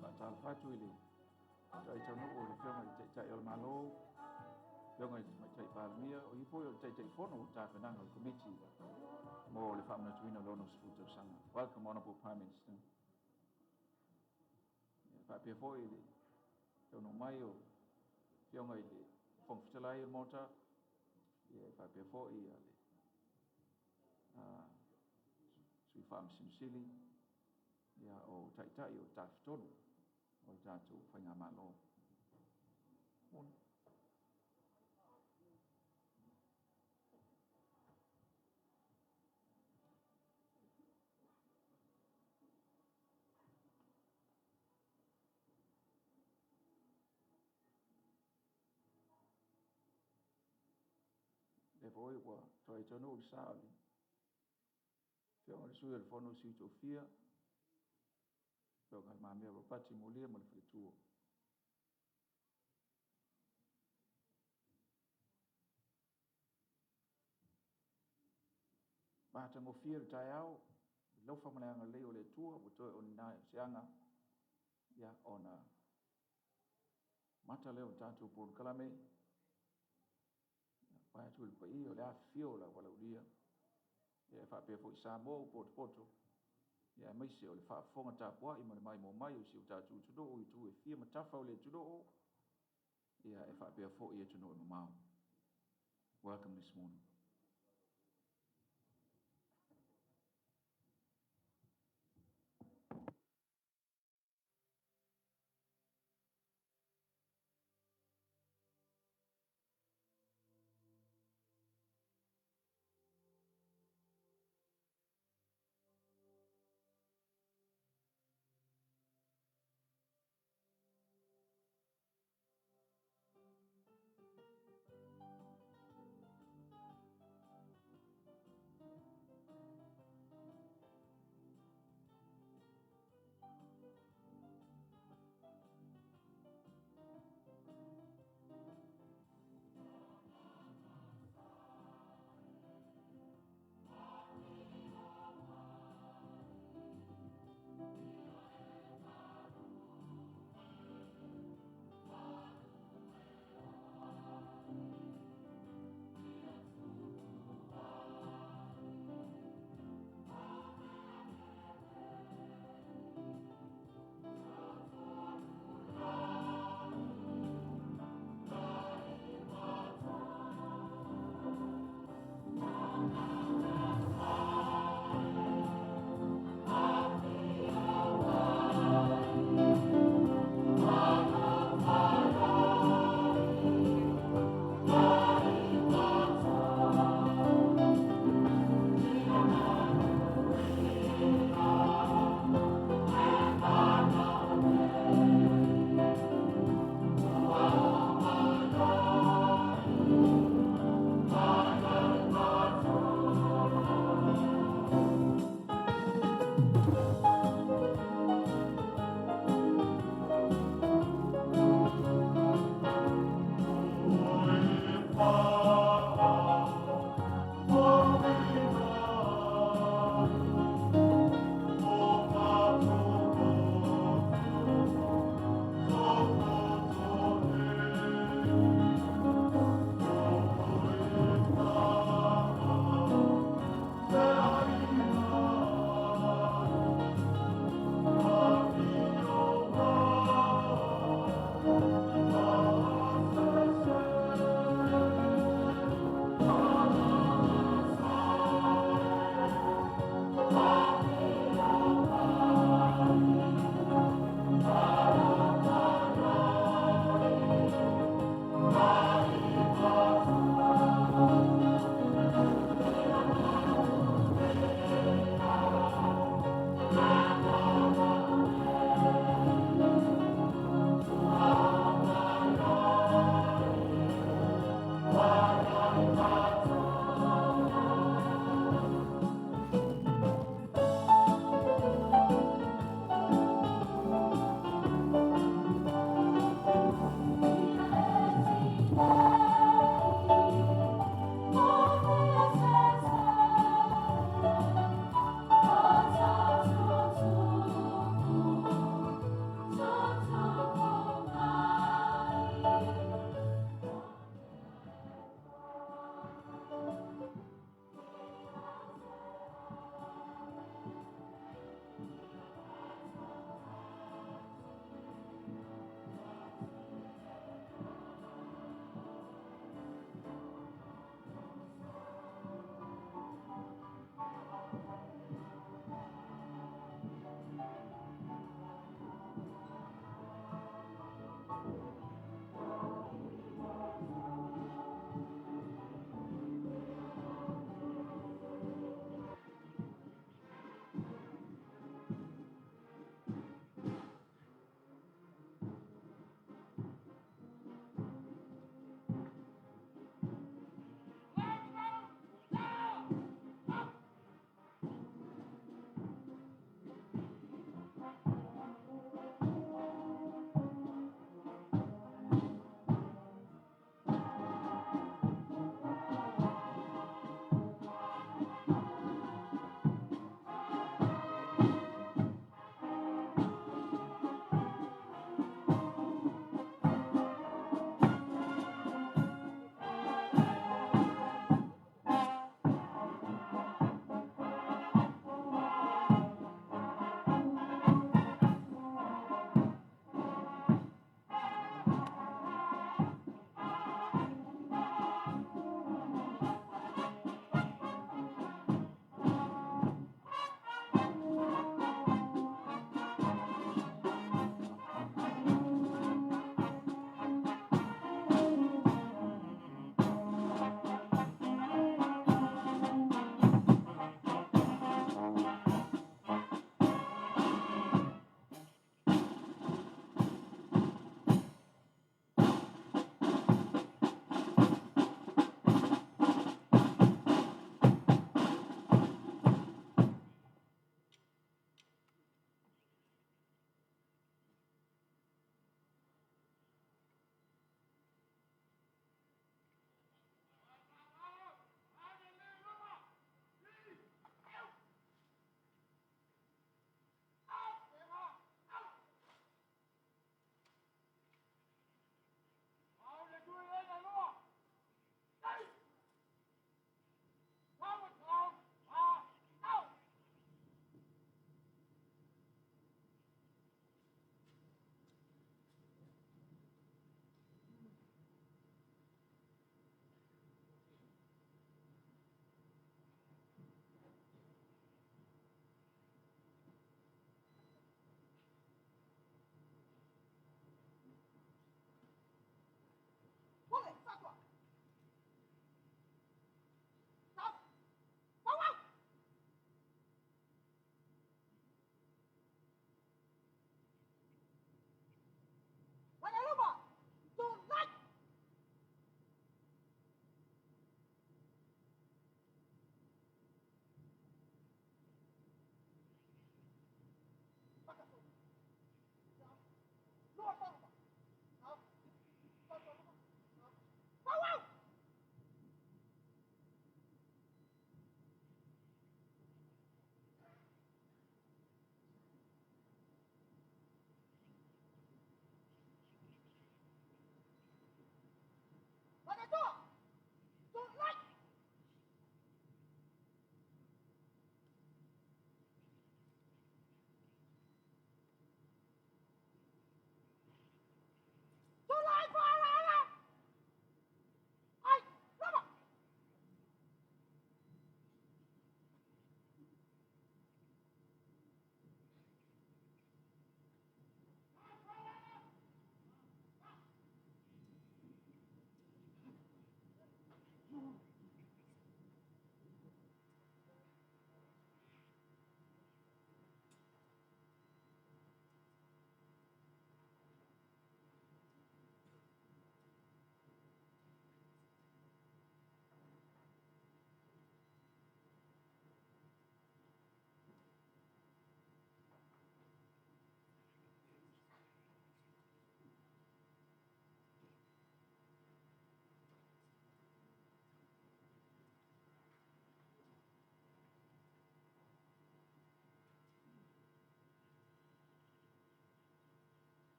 Faatalofa atu i le toai taunuu o le Afioga i le Taitai o le Malo, Afioga i le Tamaitai Palemia, o ia foi o le Taitaifono o tapenaga o le Komiti mo le faamanatuina o le 60 tausaga. Welcome, Honorable Prime Minister. Ia, faapea foi le taunuu mai o Afioga i le Fofoga Fetalai o le Maota, ia faapea foi ia le Sui Faamasino Sili, ia o Taitai o Tafatolu o le tatou Faigamalo. Lea foi ua toai taunuu le sa o le Afioga i le Sui o le Fono a Sui Tofia, Afioga Le Mamea Ropati Mualia ma le faletua. Matagofie le taeao, le alofa ma le agalelei o le Atua ua toe o ni se aga ia ona mata lea o tatou polokalame. Vae atu le paia o le afifio o le auvalaulia, ia e faapea foi Samoa ua potopoto, ia aemaise o le faafofoga tapuai ma le maimoa mai o si o tatou atunuu i itu e fia ma tafa o le atunuu, ia e faapea foi atunuu e mamao. Welcome this morning.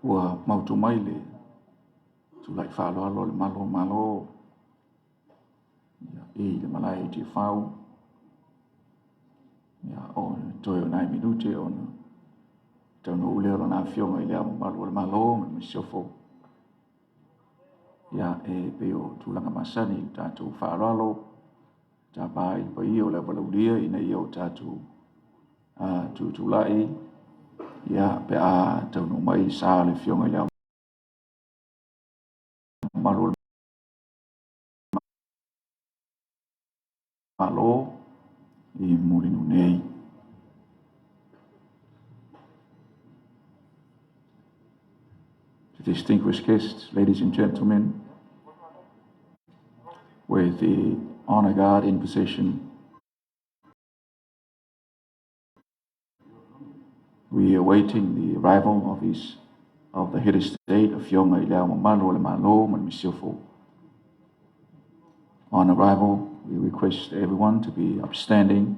Ua mautu mai le tulai faaaloalo a le Malu o Malo i le malae i Tiafau. Ia, o toe o nai minute ona taunuu lea o lana Afioga i Le Ao Mamalu o le Malo ma le Masiofo. Ia, e pei o tulaga masani i le tatou faaaloalo, tapa ai le paia o le auvalaulia ina ia o tatou tutulai ia, pe a taunuu mai le sa o le Afioga i Le Ao Mamalu o le Malo i Mulinuu nei. Distinguished guests, ladies and gentlemen, with the honor guard in position, we are awaiting the arrival of the head of state, Afioga i Le Ao Mamalu o le Malo ma le Masiofo. On arrival, we request everyone to be upstanding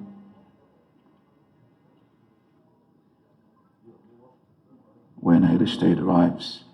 when head of state arrives.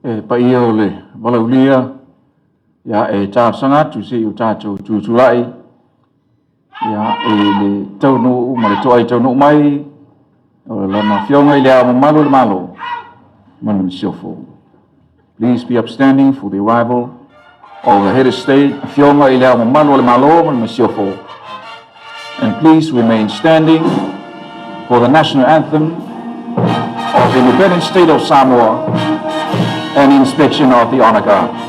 E paia o le valaulia, ia e talosaga atu se i o tatou tutulai ia, i le taunuu ma le toai taunuu mai o Lana Afioga i Le Ao Mamalu o le Malo ma le Masiofo. Please be upstanding for the arrival of the Head of State, Afioga i Le Ao Mamalu o le Malo ma le Masiofo. And please remain standing for the national anthem of the Independent State of Samoa and inspection of the honor guard.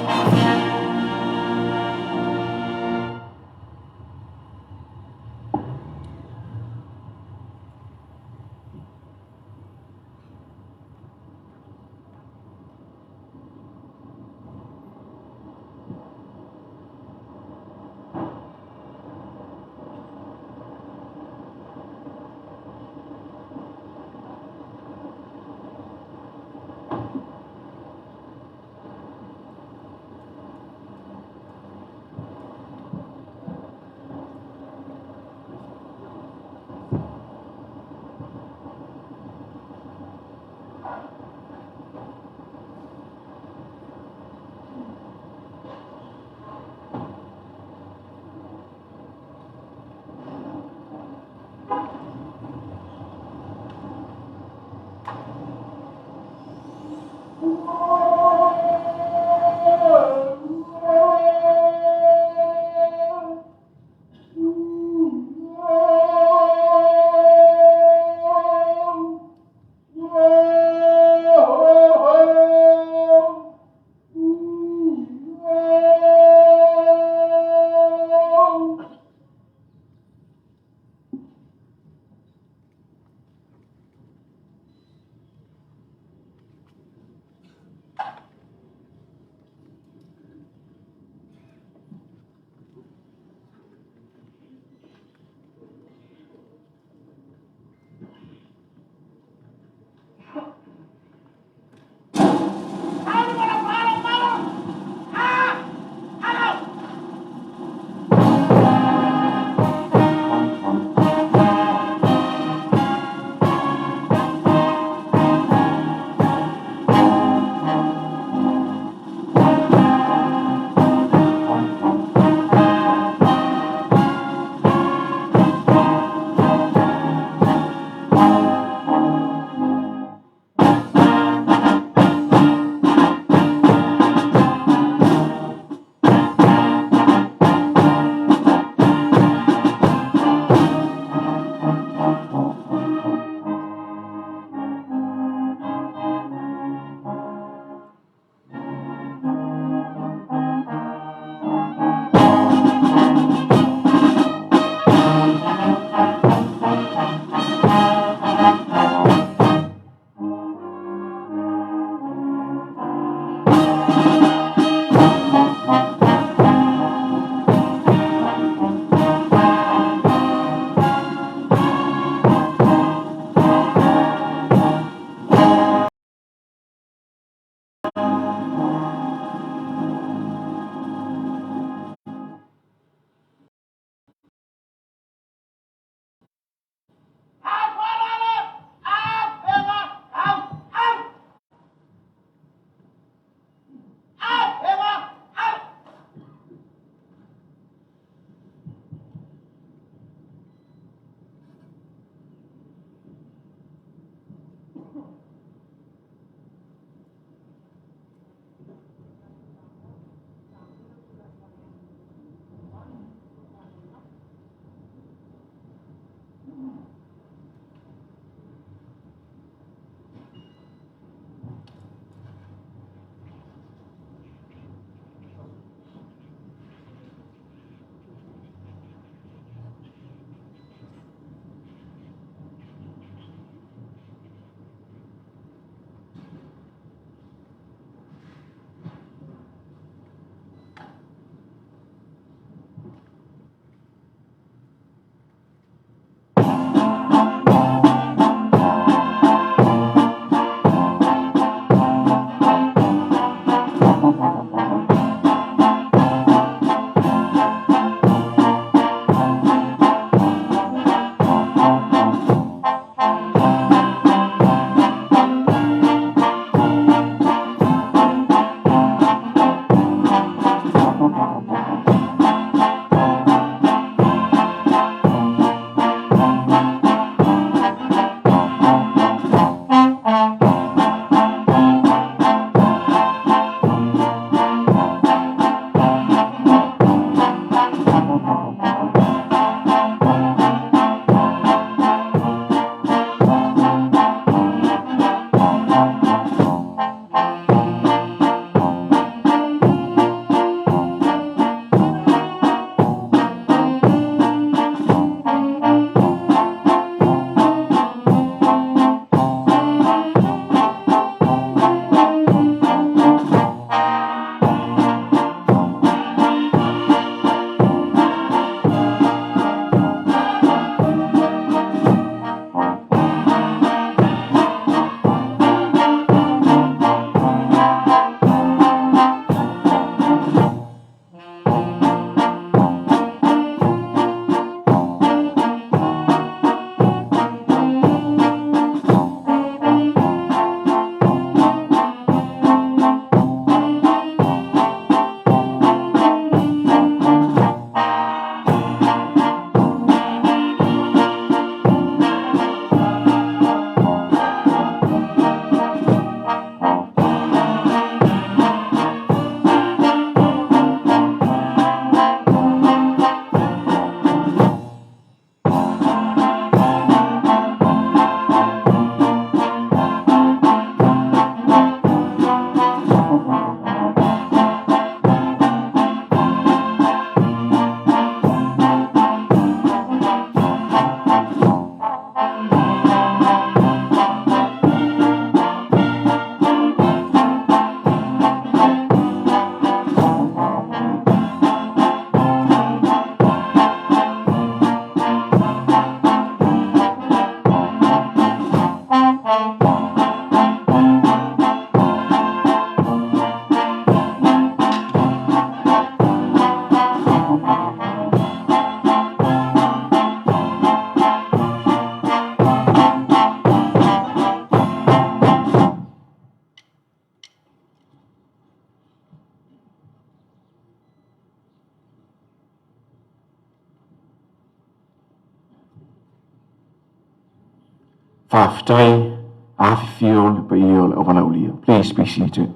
Faafetai, afifio le paia o le Auvalaulia. Please be seated.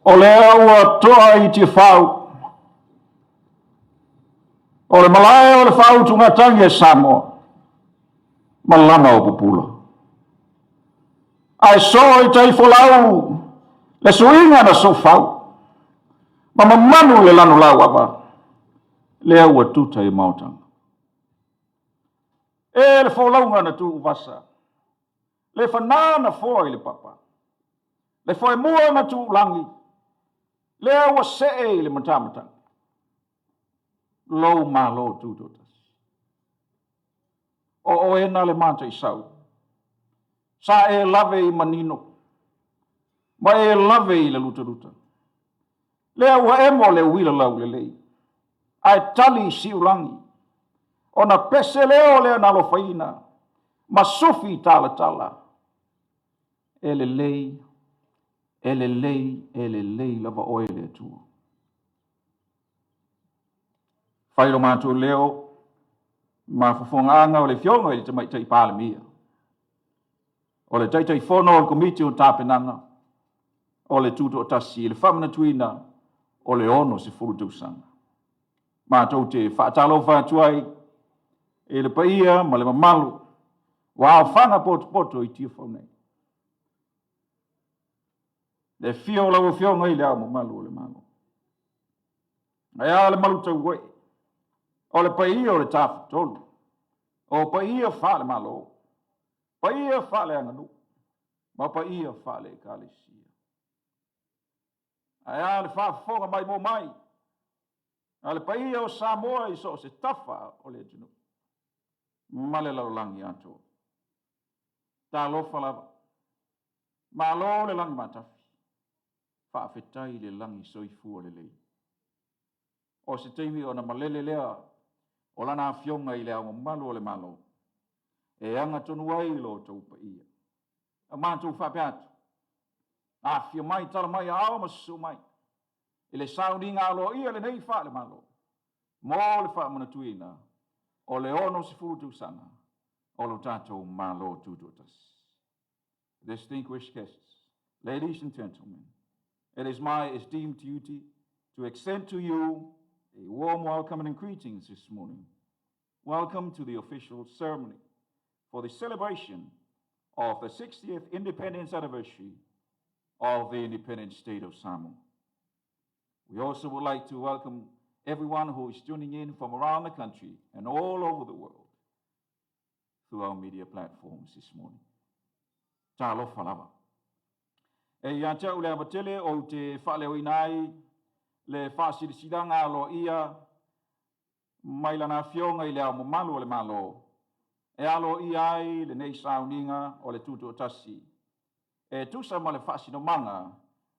O lea ua toa i Tiafau, o le malae o le faautugatagi a Samoa ma lana upu pula. Ae soo i tai folau le suiga na soofau ma mamanu le lanu lauava, lea ua tuta i maotaga. E le folauga na tuuvasa, le fanā na foa i le papa, le foemua na tuulagi, lea ua see i le matamatagi, lou Malo tutoatasi. O oe na le mataisau, sa e lave i manino, ma e lave i le lutaluta. Lea ua emo le uila laulelei, ae tali i siulagi, ona pese leo lea na alofaina, ma sufi talatala. E lelei, e lelei, e lelei lava oe le Atua. Fai lo matou leo ma fofogaaga o le Afioga i le Tamaitai Palemia, o le Taitaifono o le Komiti o Tapenaga o le Tutoatasi i le faamanatuina o le 60 tausaga. Matou te faatalofa atu ai i le paia ma le mamalu ua aofaga potopoto i Tiafau nei. Le afio o lau Afioga i le Ao Mamalu o le Malo. Ae a le malutauoe o le paia o le Tafatolu, o paia faale-Malo, paia faale-aganuu, ma paia faale-Ekalesia. Ae a le faafofoga maimoa mai a le paia o Samoa i so o se tafa o le atunuu ma le lalolagi atoa. Talofa lava, malo le lagi matafi, faafetai le lagi soifua lelei. O se taimi ona malele lea o lana Afioga i le Ao Mamalu o le Malo e aga tonu ai lo outou paia. A matou faapea atu, afifio mai, tala mai aao ma susuu mai i le sauniga aloaia lenei faale-Malo mo le faamanatuina o le 60 tausaga o lo tatou Malo Tutoatasi. Distinguished guests, ladies and gentlemen, it is my esteemed duty to extend to you a warm welcome and greetings this morning. Welcome to the official ceremony for the celebration of the 60th independence anniversary of the independent state of Samoa. We also would like to welcome everyone who is tuning in from around the country and all over the world through our media platforms this morning. Talofa lava. E ia te au le ava tele ou te faaleoina ai le faasilasilaga aloaia mai lana Afioga i le Ao Mamalu o le Malo e aloaia ai lenei sauniga o le Tutoatasi e tusa ma le faasinomaga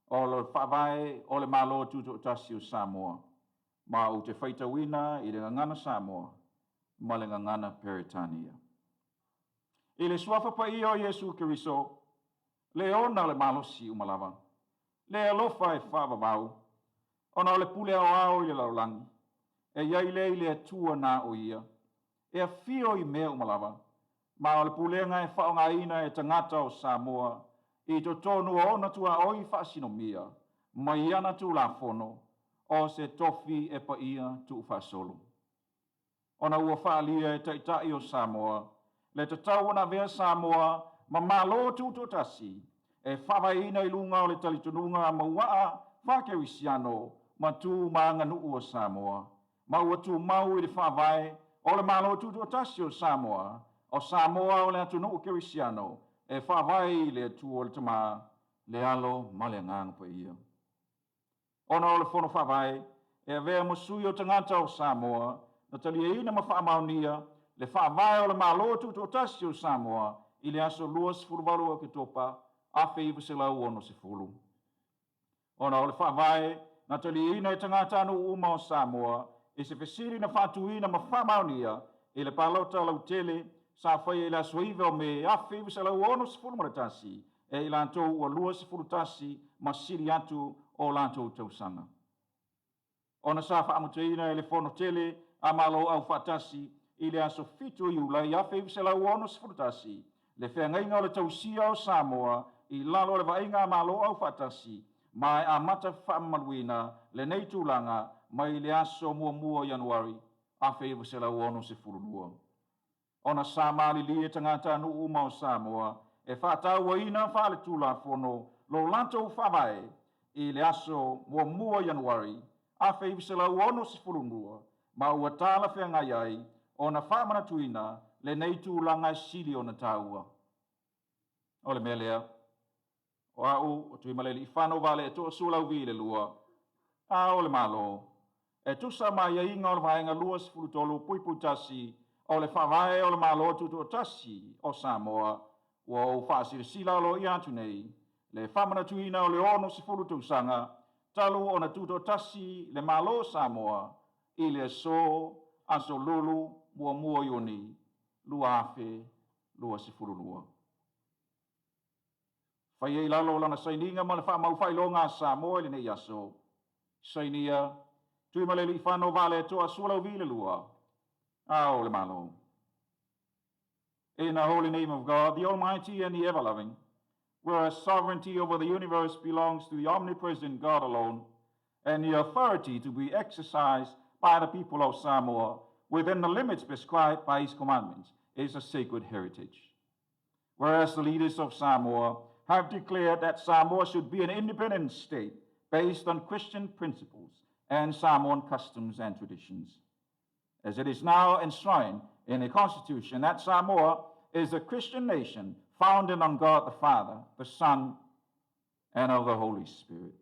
o le Faavae o le Malo Tutoatasi o Samoa, ma ou te faitauina i le gagana Samoa ma le gagana Peretania. I le suafa paia o Iesu Keriso, le ona o le malosi uma lava, le alofa e faavavau, ona o le pule aoao i le lalolagi, e i ai lea i le Atua na o ia, e afio i mea uma lava, ma o le pulega e faaaogaina e tagata o Samoa i totonu o ona tuaoi faasinomia ma i ana Tulafono, o se tofi e paia tuufaasolo. Ona ua faaalia e Taitai o Samoa le tatau ona avea Samoa ma Malo Tutoatasi e faavaeina i luga o le talitonuga mauaa faakerisiano ma tu ma aganuu o Samoa, ma ua tumau i le Faavae o le Malo Tutoatasi o Samoa, o Samoa o le atunuu kerisiano e faavae i le Atua le Tama, le Alo ma le Agaga Paia. Ona o le Fono Faavae e avea ma sui o tagata o Samoa na taliaina ma faamaonia le Faavae o le Malo Tutoatasi o Samoa i le aso 28 Oketopa 1960. Ona o le Faavae na taliaina e tagatanuu uma o Samoa i se fesili na faatuina ma faamaonia i le palota lautele sa faia i le aso 9 o Me 1961 e i latou ua 21 ma sili atu o latou tausaga. Ona sa faamutaina e le Fono Tele a Malo Aufaatasi i le aso 7 o Iulai 1961 le feagaiga o le tausia o Samoa i lalo o le vaaiga a Malo Aufaatasi, ma e amata faamamaluina lenei tulaga mai le aso 1 o Ianuari 1962. Ona sa malilie tagatanuu uma o Samoa e faatauaina faale-Tulafono lo latou Faavae i le aso 1 o Ianuari 1962, ma ua talafeagai ai ona faamanatuina lenei tulaga e sili ona taua. O le mea lea, o au o Tuimalealiifano Vaaletoa Sualauvi II, Ao o le Malo, e tusa ma aiaiga o le Vaega 23(1) o le Faavae o le Malo Tutoatasi o Samoa, ua ou faasilasila aloaia atu nei le faamanatuina o le 60 tausaga talu ona tutoatasi le Malo o Samoa i le aso, Aso Lulu 1 o Iuni 2022. Faia i lalo o lana sainiga ma le faamau faailoga a Samoa i lenei aso. Sainia, Tuimalealiifano Vaaletoa Sualauvi II, Ao o le Malo. In the holy name of God, the Almighty and the ever-loving, whereas sovereignty over the universe belongs to the omnipresent God alone, and the authority to be exercised by the people of Samoa within the limits prescribed by his commandments is a sacred heritage. Whereas the leaders of Samoa have declared that Samoa should be an independent state based on Christian principles and Samoan customs and traditions. As it is now enshrined in the Constitution that Samoa is a Christian nation founded on God the Father, the Son, and of the Holy Spirit.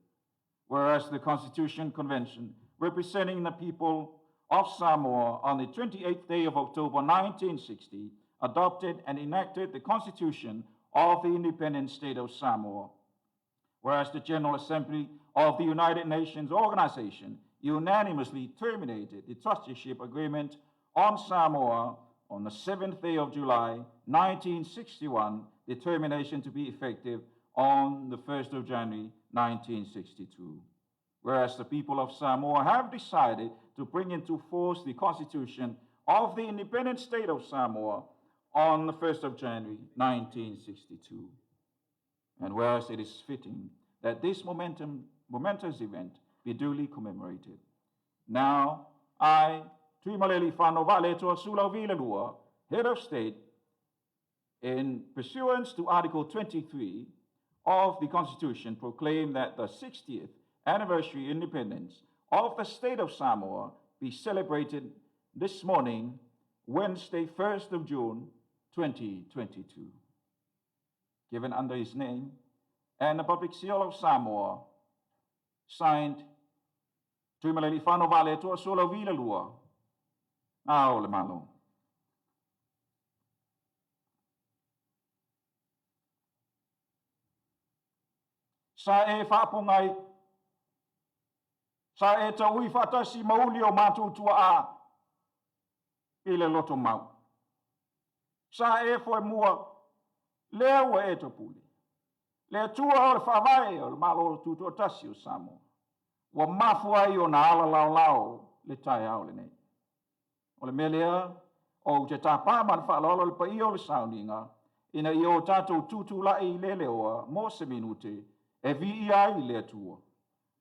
Whereas the Constitution Convention representing the people of Samoa on the 28th day of October 1960 adopted and enacted the Constitution of the Independent State of Samoa. Whereas the General Assembly of the United Nations Organization unanimously terminated the trusteeship agreement on Samoa on the 7th day of July 1961, the termination to be effective on the 1st of January 1962. Whereas the people of Samoa have decided to bring into force the Constitution of the Independent State of Samoa on the 1st of January 1962. And whereas it is fitting that this momentous event be duly commemorated. Now, I, Tuimalealiifano Vaaletoa Sualauvi II, Head of State, in pursuance to Article 23 of the Constitution, proclaim that the 60th anniversary independence of the State of Samoa be celebrated this morning, Wednesday, 1st of June, 2022. Given under his name and the public seal of Samoa, signed Tuimalealiifano Vaaletoa Sualauvi II, Ao o le Malo. Sa e faapogai, sa e taui faatasi ma uli o matou tuaa i le loto mau. Sa e foemua, lea ua e topule, le Atua o le faavae o le Malo Tutoatasi o Samoa, ua mafua ai ona ala laolao le taeao lenei. O le mea lea, ou te tapa ma le faaaloalo le paia o le sauniga, ina ia o tatou tutulai le leoa mo se minute e viia ai le Atua,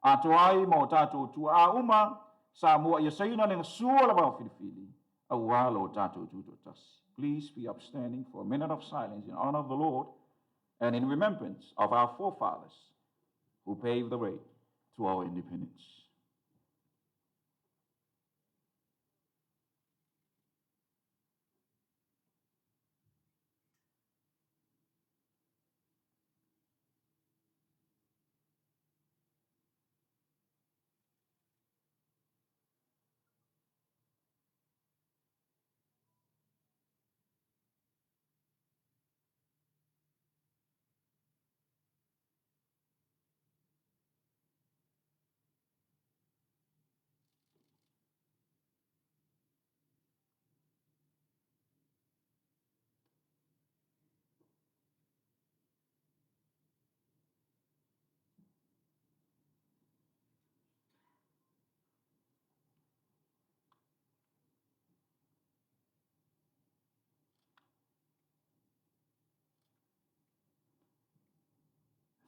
atoa ai ma o tatou tuaa uma sa muai asaina le gasu o le vaofilifili, aua lo tatou tutoatasi. Please be upstanding for a minute of silence in honor of the Lord and in remembrance of our forefathers who paved the way to our independence.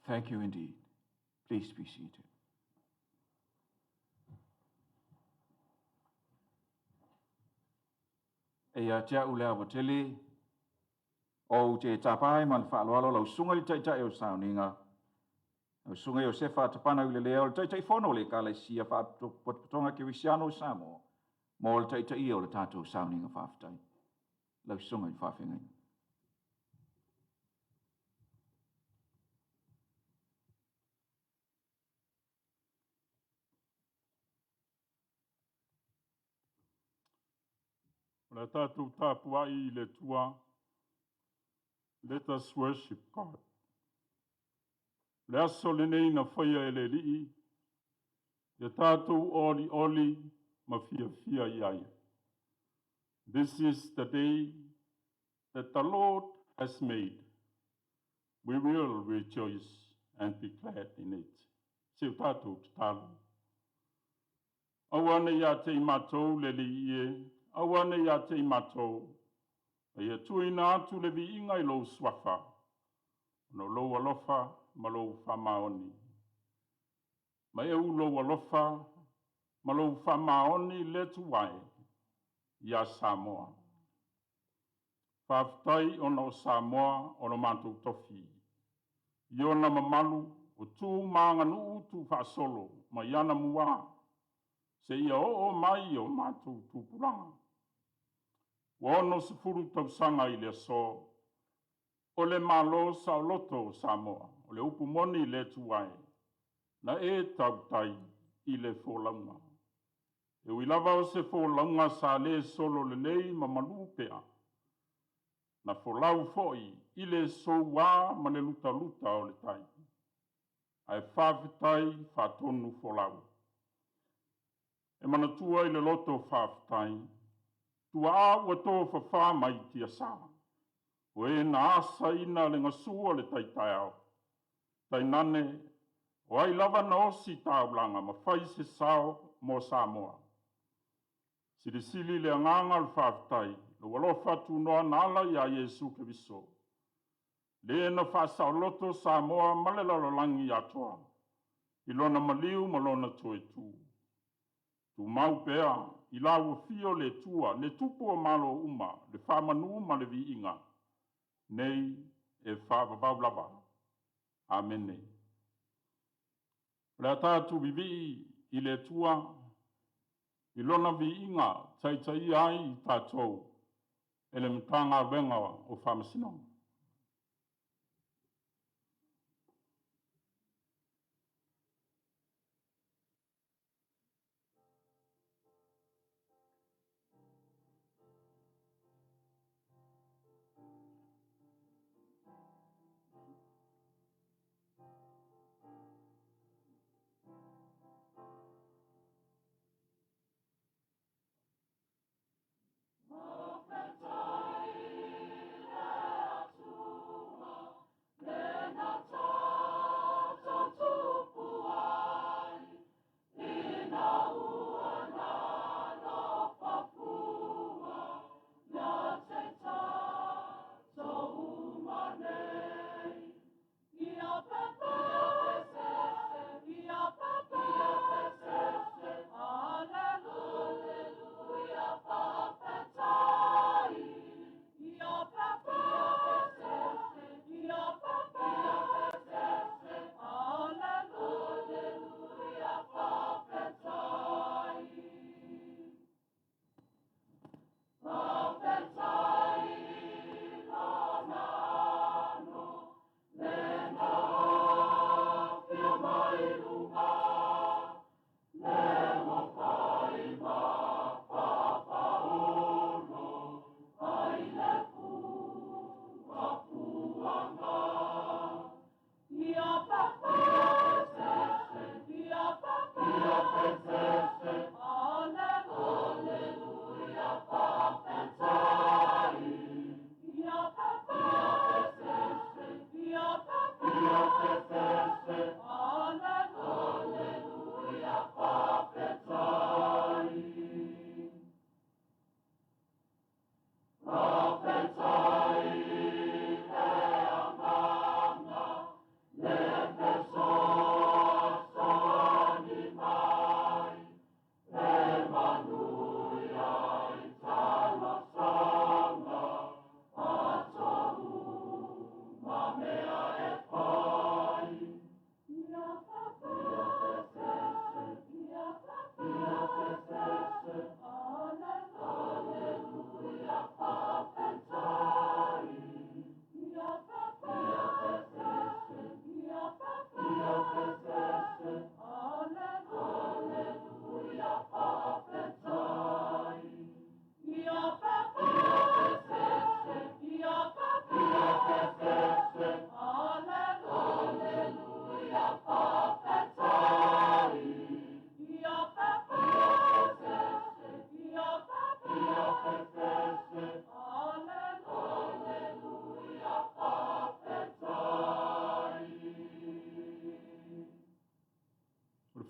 Thank you indeed. Please be seated. E ia te au le ava tele, ou te tapa ai ma le faaaloalo lau Susuga i le Taitai o le Sauniga, lau Susuga Iosefa Tapanauilelea o le Taitaifono o le Ekalesia Faalapotopotoga Kerisiano i Samoa mo le taitaia o le tatou sauniga faafetai. Lau Susuga i le Faafeagaiga. O le a tatou tapuai i le Atua. Let us worship God. O le aso lenei na faia e le Alii, ia tatou olioli ma fiafia i ai. This is the day that the Lord has made. We will rejoice and be glad in it. Se o tatou tatalo. Aua ne i ia te i matou le Alii e, aua ne i ia te i matou, a ia tuuina atu le viiga i lou suafa, ona o lou alofa ma lou faamaoni. Ma e ou lou alofa ma lou faamaoni le Atua e ia Samoa. Faafetai ona o Samoa o lo matou tofi. I ona mamalu o tu ma aganuu tuufaasolo mai anamua seia oo mai i o matou tupulaga. Ua 60 tausaga i le aso, o le Malo Saoloto o Samoa. O le upu moni le Atua e, na e tautai i le folauga. E ui lava o se folauga sa le sololelei ma malu pea, na folau foi i le soua ma le lutaluta o le tai, ae faafetai faatonufolau. E manatua i le loto faafetai, tuaa ua tofafa mai tiasa, o e na asaina le gasu o le tai taeao, tainane o ai lava na ositaulaga ma fai se sao mo Samoa. Silisili le agaga o le faafetai i lou alofa tunoa na ala ia Iesu Keriso, le na faasaoloto Samoa ma le lalolagi atoa i lona maliu ma lona toe tu. Tumau pea i lau afio le Atua, le Tupu o Malo uma, le faamanu ma le viiga, nei e faavavau lava. Amene. O le a tatou vivii i le Atua i lona viiga taitaia ai i tatou e le Matagaluega o Faamasinoga.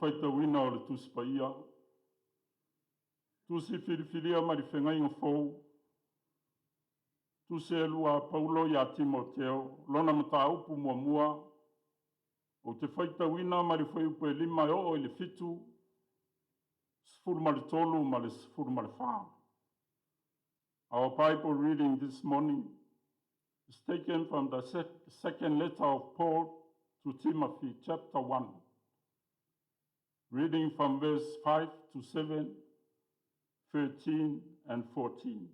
Faitauina o le Tusi Paia, Tusi filifilia mai le Fegaiga Fou, Tusi e lua a Paulo ia Timoteo, lona mataupu muamua, ou te faitauina mai le fuaiupu e 5 e oo i le 7, 13 ma le 14. Our Bible reading this morning is taken from the second letter of Paul to Timothy, chapter 1, reading from verse 5 to 7, 13 and 14.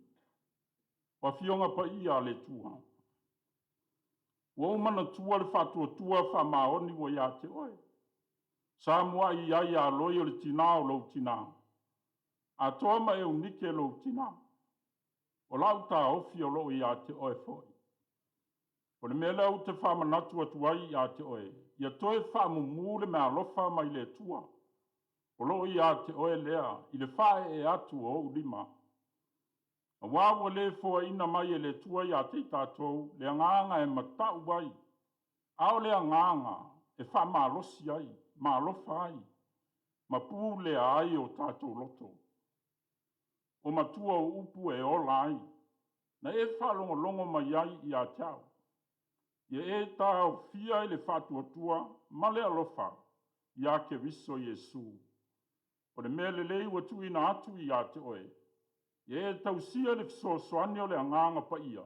O Afioga Paia a le Atua, ua ou manatua le faatuatua faamaoni ua ia te oe. Sa muai ai ia Loi o le tinā o lou tinā, Atoa ma Eunike lou tinā. O lau taofi o loo ia te oe foi. O le mea lea ou te faamanatu atu ai ia te oe, ia toe faamumu le meaalofa mai le Atua o loo ia te oe lea i le faaee atu o ou lima. Auā ua le foaina mai e le Atua ia te i tatou le agaga e matau ai, a o le agaga e faamalosi ai, ma alofa ai, ma pulea ai o tatou loto. O matua o upu e ola ai, na e faalogologo mai ai ia te au. Ia e taofia i le faatuatua ma le alofa ia Keriso Iesu. O le mea lelei ua tuuina atu ia te oe, ia e tausia le fesoasoani o le Agaga Paia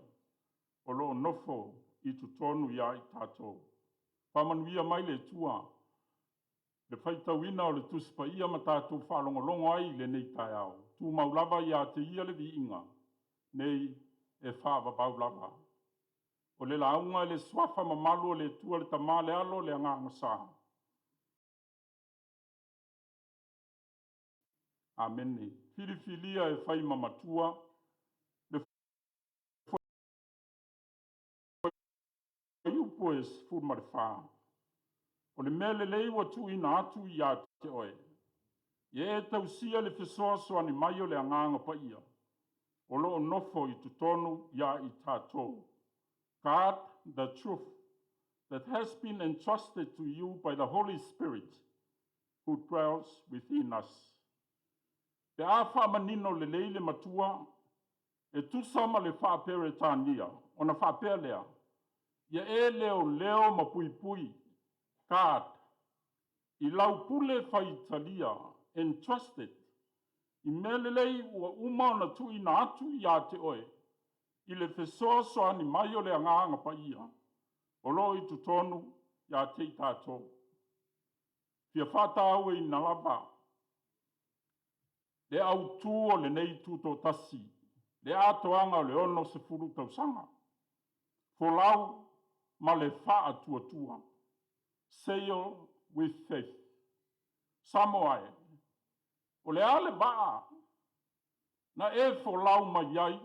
o lo o nofo i totonu ia i tatou. Faamanuia mai le Atua le faitauina o le Tusi Paia ma tatou faalogologo ai i lenei taeao. Tumau lava ia te ia le viiga, nei e faavavau lava. O le lauga i le suafa mamalu o le Atua le Tama le Alo le Agaga Sa. Amene. Filifilia e fai ma matua le fuaiupu e 14. O le mea lelei ua tuuina atu ia te oe, ia e tausia le fesoasoani mai o le Agaga Paia o lo o nofo i totonu ia i tatou. Guard the truth that has been entrusted to you by the Holy Spirit who dwells within us. Pe a faamanino lelei le matua e tusa ma le faa-Peretania, ona faapea lea, ia e leoleo ma puipui, guard, i lau pule faitalia, entrusted, i mea lelei ua uma ona tuuina atu ia te oe i le fesoasoani mai o le Agaga Paia o lo o i totonu ia te i tatou. Fia faatauaina lava le autu o lenei tutoatasi, le atoaga o le 60 tausaga, folau ma le faatuatua. Sail with faith. Samoa e, o le a le vaa na e folau mai ai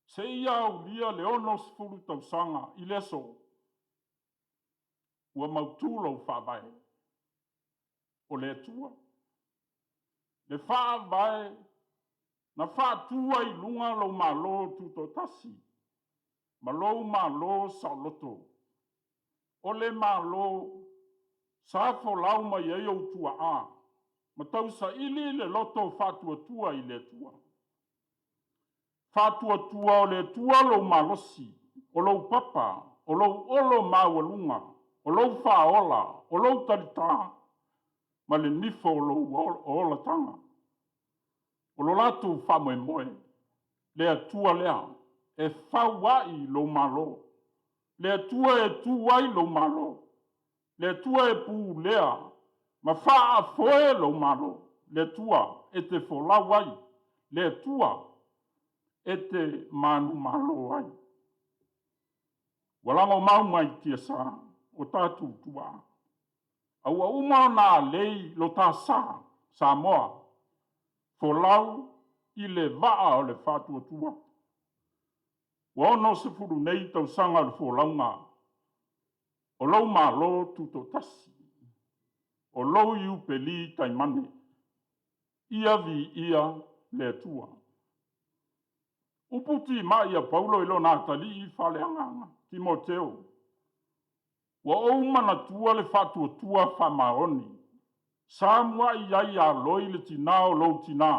seia aulia le 60 tausaga i le aso? Ua mautu lou faavae o le Atua. Le faavae na faatu ai i luga lou Malo Tutoatasi ma lou Malo saoloto. O le Malo sa folau mai ai ou tuaa ma tausaili le loto faatuatua i le Atua. Faatuatua o le Atua lou malosi, o lou papa, o lou olo maualuga, o lou faaola, o lou talita, ma le nifo o lou olataga. O lo latou faamoemoe, le Atua lea e fau ai lou Malo, le Atua e tu ai lou Malo, le Atua e pulea ma faafoe lou Malo, le Atua e te folau ai, le Atua e te manumalo ai. Ua lagomau mai tiasa o tatou tuaa, a ua uma ona alei lo ta sa, Samoa, folau i le vaa o le faatuatua. Ua 60 nei tausaga o le folauga o lou Malo Tutoatasi, o lou Iupeli Taimane. Ia viia le Atua. Upu timai a Paulo i lona atalii faaleagaga, Timoteo. Ua ou manatua le faatuatua faamaoni sa muai i ai ia Loi le tinā o lou tinā,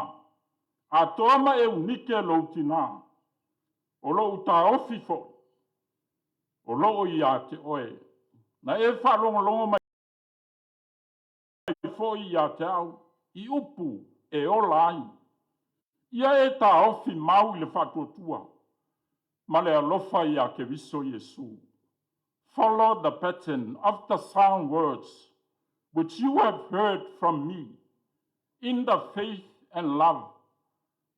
atoa ma Eunike lou tinā. O lou taofi foi o lo o ia te oe. Na e faalogologo mai foi ia te au i upu e ola ai. Ia e taofi mau i le faatuatua ma le alofa ia Keriso Iesu. Follow the pattern of the sound words which you have heard from me in the faith and love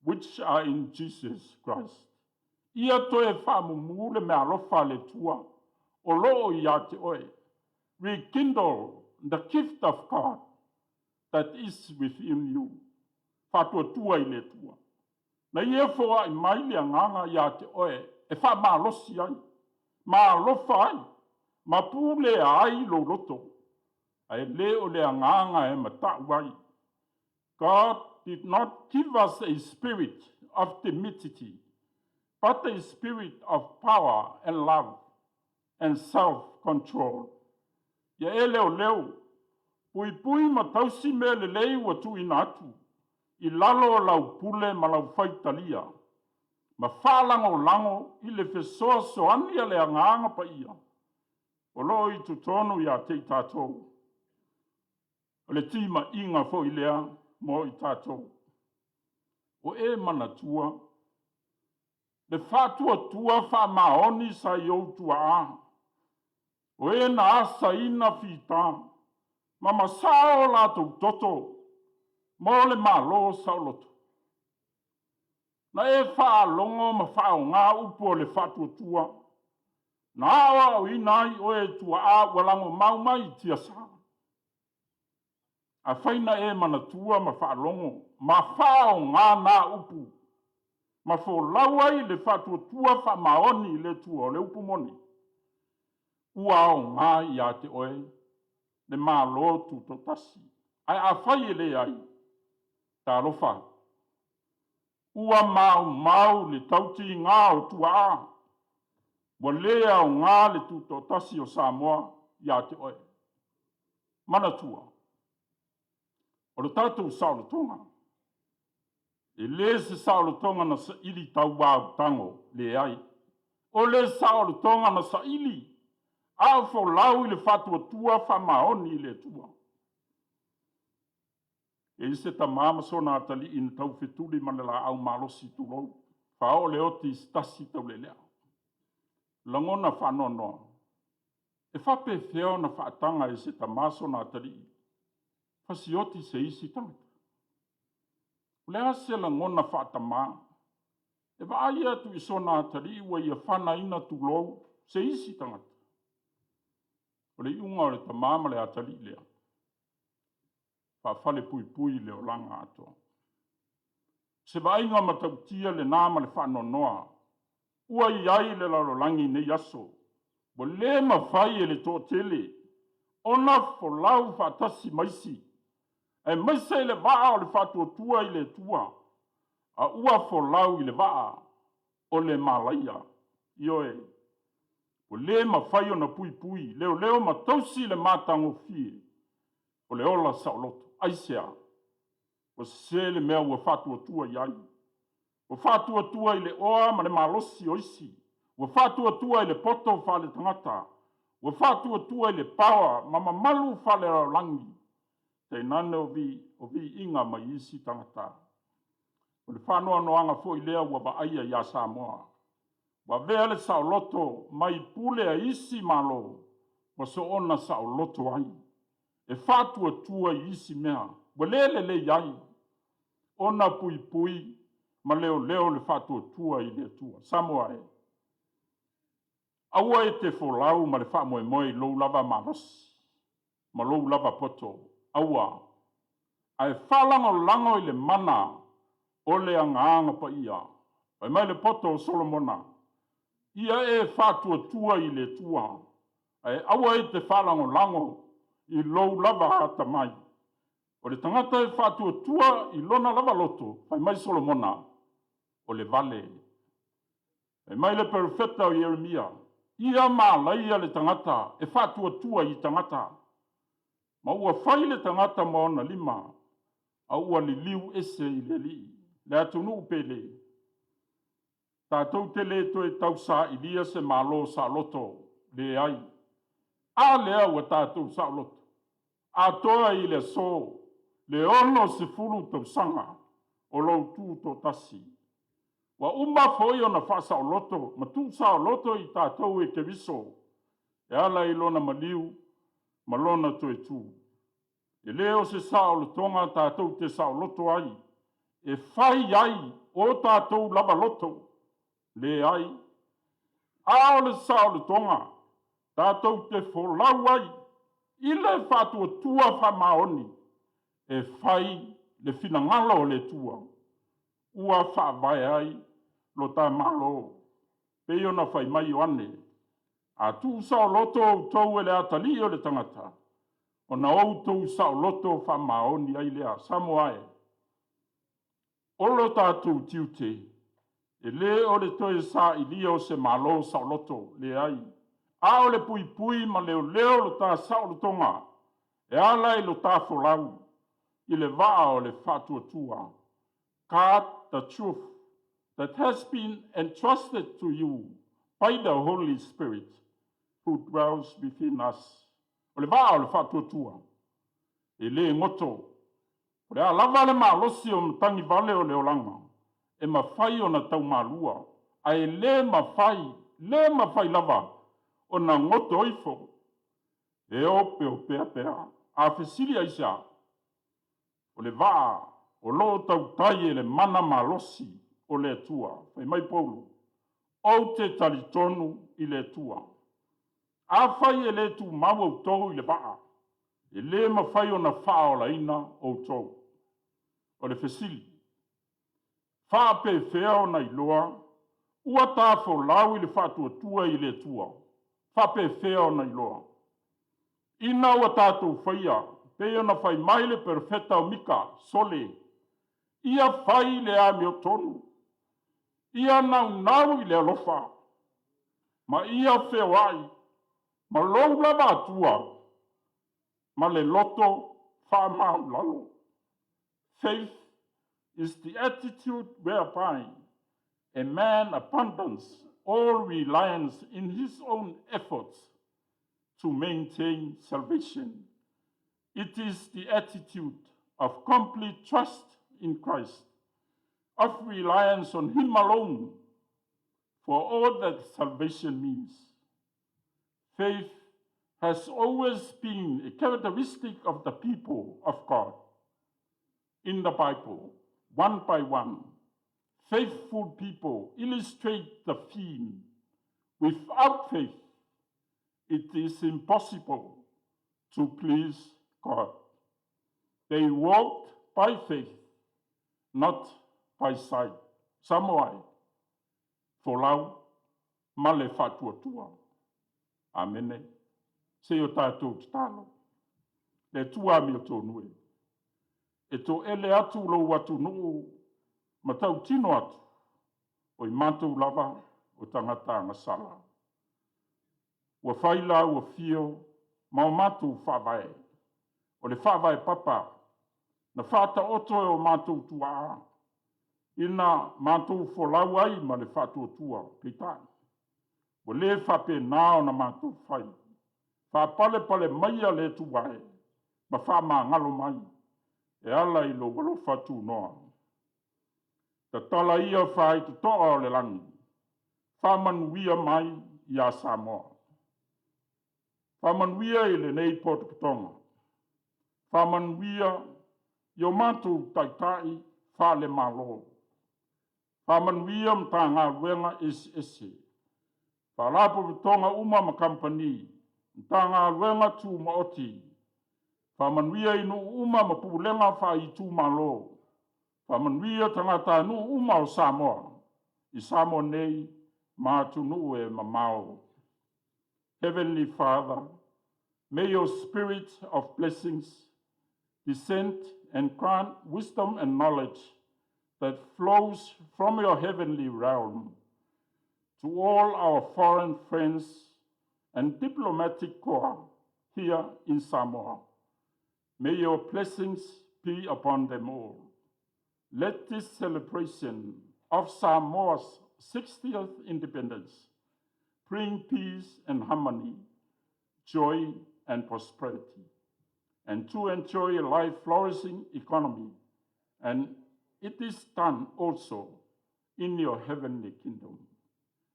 which are in Jesus Christ. Ia toe faamumu le meaalofa a le Atua o lo o ia te oe. Rekindle the gift of God that is within you. Faatuatua i le Atua. Na ia foai mai le agaga ia te oe e faamalosi ai, ma alofa ai, ma pulea ai lou loto, ae le o le agaga e matau ai. God did not give us a spirit of timidity, but a spirit of power and love and self-control. Ia e leoleo, puipui ma tausi mea lelei ua tuuina atu i lalo o lau pule ma lau faitalia, ma faalagolago i le fesoasoani a le Agaga Paia o lo o i totonu ia te i tatou. O le timaiga foi lea mo i tatou. Ua e manatua le faatuatua faamaoni sa i ou tuaa, o e na asaina fita ma masao o latou toto mo le Malo saoloto. Na e faalogo ma faaaoga upu o le faatuatua, na aoaoina ai oe e tuaa ua lagomau mai i tiasa. Afai na e manatua ma faalogo ma faaaoga na upu ma folau ai le faatuatua faamaoni i le Atua, o le upu moni, ua aoga ia te oe le Malo Tutoatasi. Ae afai e leai, talofa, ua maumau le tautiga o tuaa, ua le aoga le Tutoatasi o Samoa ia te oe. Manatua, o le tatou saolotoga, e le se saolotoga na saili tauautago, leai. O le saolotoga na saili a o folau i le faatuatua faamaoni i le Atua. E i ai se tama ma sona atalii na taufetuli ma le laau malosi tulou, faaoo le oti i se tasi taulealea. Lagona faanoanoa, e faapefea ona faataga e se tama sona atalii fasioti se isi tagata? O le a se lagona faatamā e vaai atu i sona atalii ua ia fanaina tulou se isi tagata? O le iuga o le tama ma le atalii lea, faafalepuipui le olaga atoa. O se vaaiga matautia lena ma le faanoanoa ua i ai le lalolagi i nei aso, ua le mafai e le toatele ona folau faatasi ma isi, aemaise i le vaa o le faatuatua i le Atua, a ua folau i le vaa o le malaia. Ioe, ua le mafai ona puipui, leoleo ma tausi le matagofie o le ola saoloto. Aisea? Ua sese le mea ua faatuatua i ai. Ua faatuatua i le oa ma le malosi o isi. Ua faatuatua i le poto faaletagata. Ua faatuatua i le paoa ma mamalu faalelalolagi, tainane o viiga mai isi tagata. O le faanoanoaga foi lea ua vaaia ia Samoa. Ua avea le saoloto mai pule a isi Malo ma soona saoloto ai, e faatuatua i isi mea ua le lelei ai ona puipui ma leoleo le faatuatua i le Atua. Samoa e, aua e te folau ma le faamoemoe i lou lava malosi ma lou lava poto, aua, ae faalagolago i le mana o le Agaga Paia. Fai mai le poto o Solomona, ia e faatuatua i le Atua, ae aua e te faalagolago i lou lava atamai. O le tagata e faatuatua i lona lava loto, fai mai Solomona, o le vale. Fai mai le perofeta o Ieremia, Ia malaia le tagata e faatuatua i tagata, ma ua fai le tagata ma ona lima, a ua liliu ese i le Alii, le atunuu pele. Tatou te le toe tausailia se Malo saoloto, leai. A lea ua tatou saoloto, atoa i le aso le 60 tausaga o lou tutoatasi. Ua uma foi ona faasaoloto ma tuusaoloto i tatou e Keriso e ala i lona maliu ma lona toe tu. E le o se saolotoga tatou te saoloto ai, e fai ai o tatou lava loto, leai, a o le saolotoga tatou te folau ai i le faatuatua faamaoni e fai le finagalo o le Atua ua faavae ai lo ta Malo. E pei ona fai mai Ioane, a tuusaoloto outou e le atalii o le tagata, ona outou saoloto faamaoni ai lea. Samoa e, o lo tatou tiute, e le o le toe sailia o se Malo saoloto, leai, a o le puipui ma leoleo lo ta saolotoga e ala i lo ta folau i le vaa o le faatuatua. Guard the truth that has been entrusted to you by the Holy Spirit who dwells within us. O le vaa o le faatuatua, e le goto. O le a lava le malosi o matagi vale o le olaga, e mafai ona taumalua, ae le mafai, le mafai lava ona goto ifo. E opeopea pea. A fesili aisea? O le vaa o lo o tautai e le mana malosi o le Atua. Fai mai Paulo, ou te talitonu i le Atua. Afai e le tumau outou i le vaa, e le mafai ona faaolaina outou. O le fesili, faapefea ona iloa ua ta folau i le faatuatua i le Atua? Faapefea ona iloa? Ina ua tatou faia, pei ona fai mai le perofeta o Mika, sole, ia fai le amiotonu, ia naunau i le alofa, ma ia feoai ma lou lava Atua ma le loto faamaualalo. Faith is the attitude whereby a man abandons all reliance in his own efforts to maintain salvation. It is the attitude of complete trust in Christ, of reliance on Him alone for all that salvation means. Faith has always been a characteristic of the people of God. In the Bible, one by one, faithful people illustrate the theme. Without faith, it is impossible to please God. They walked by faith, not by sight. Samoa e, folau ma le faatuatua. Amene. Se i o tatou tatalo. Le Atua amiotonu e, e toele atu lou atunuu ma tautino atu, o i matou lava o tagata agasala. Ua fai la ua fio ma o matou faavae, o le faavae papa na faataoto e o matou tuaa ina matou folau ai ma le faatuatua. Peitai, ua le faapena ona matou fai. Faapalepale maia le Atua e, ma faamagalo mai e ala i lou alofa tunoa. Tatala ia faitotoa o le lagi, faamanuia mai ia Samoa. Faamanuia i lenei potopotoga. Faamanuia i o matou taitai faale-Malo. Faamanuia Matagaluega eseese, Faalapotopotoga uma ma Kamupani, Matagaluega Tumaoti. Faamanuia i nuu uma ma pulega faaitumalo. Faamanuia tagatanuu uma o Samoa i Samoa nei ma atunuu e mamao. Heavenly Father, may your spirit of blessings descend and grant wisdom and knowledge that flows from your heavenly realm to all our foreign friends. and diplomatic corps here in Samoa. May your blessings be upon them all. Let this celebration of Samoa's 60th independence bring peace and harmony, joy and prosperity, and to enjoy a life flourishing economy. And it is done also in your heavenly kingdom.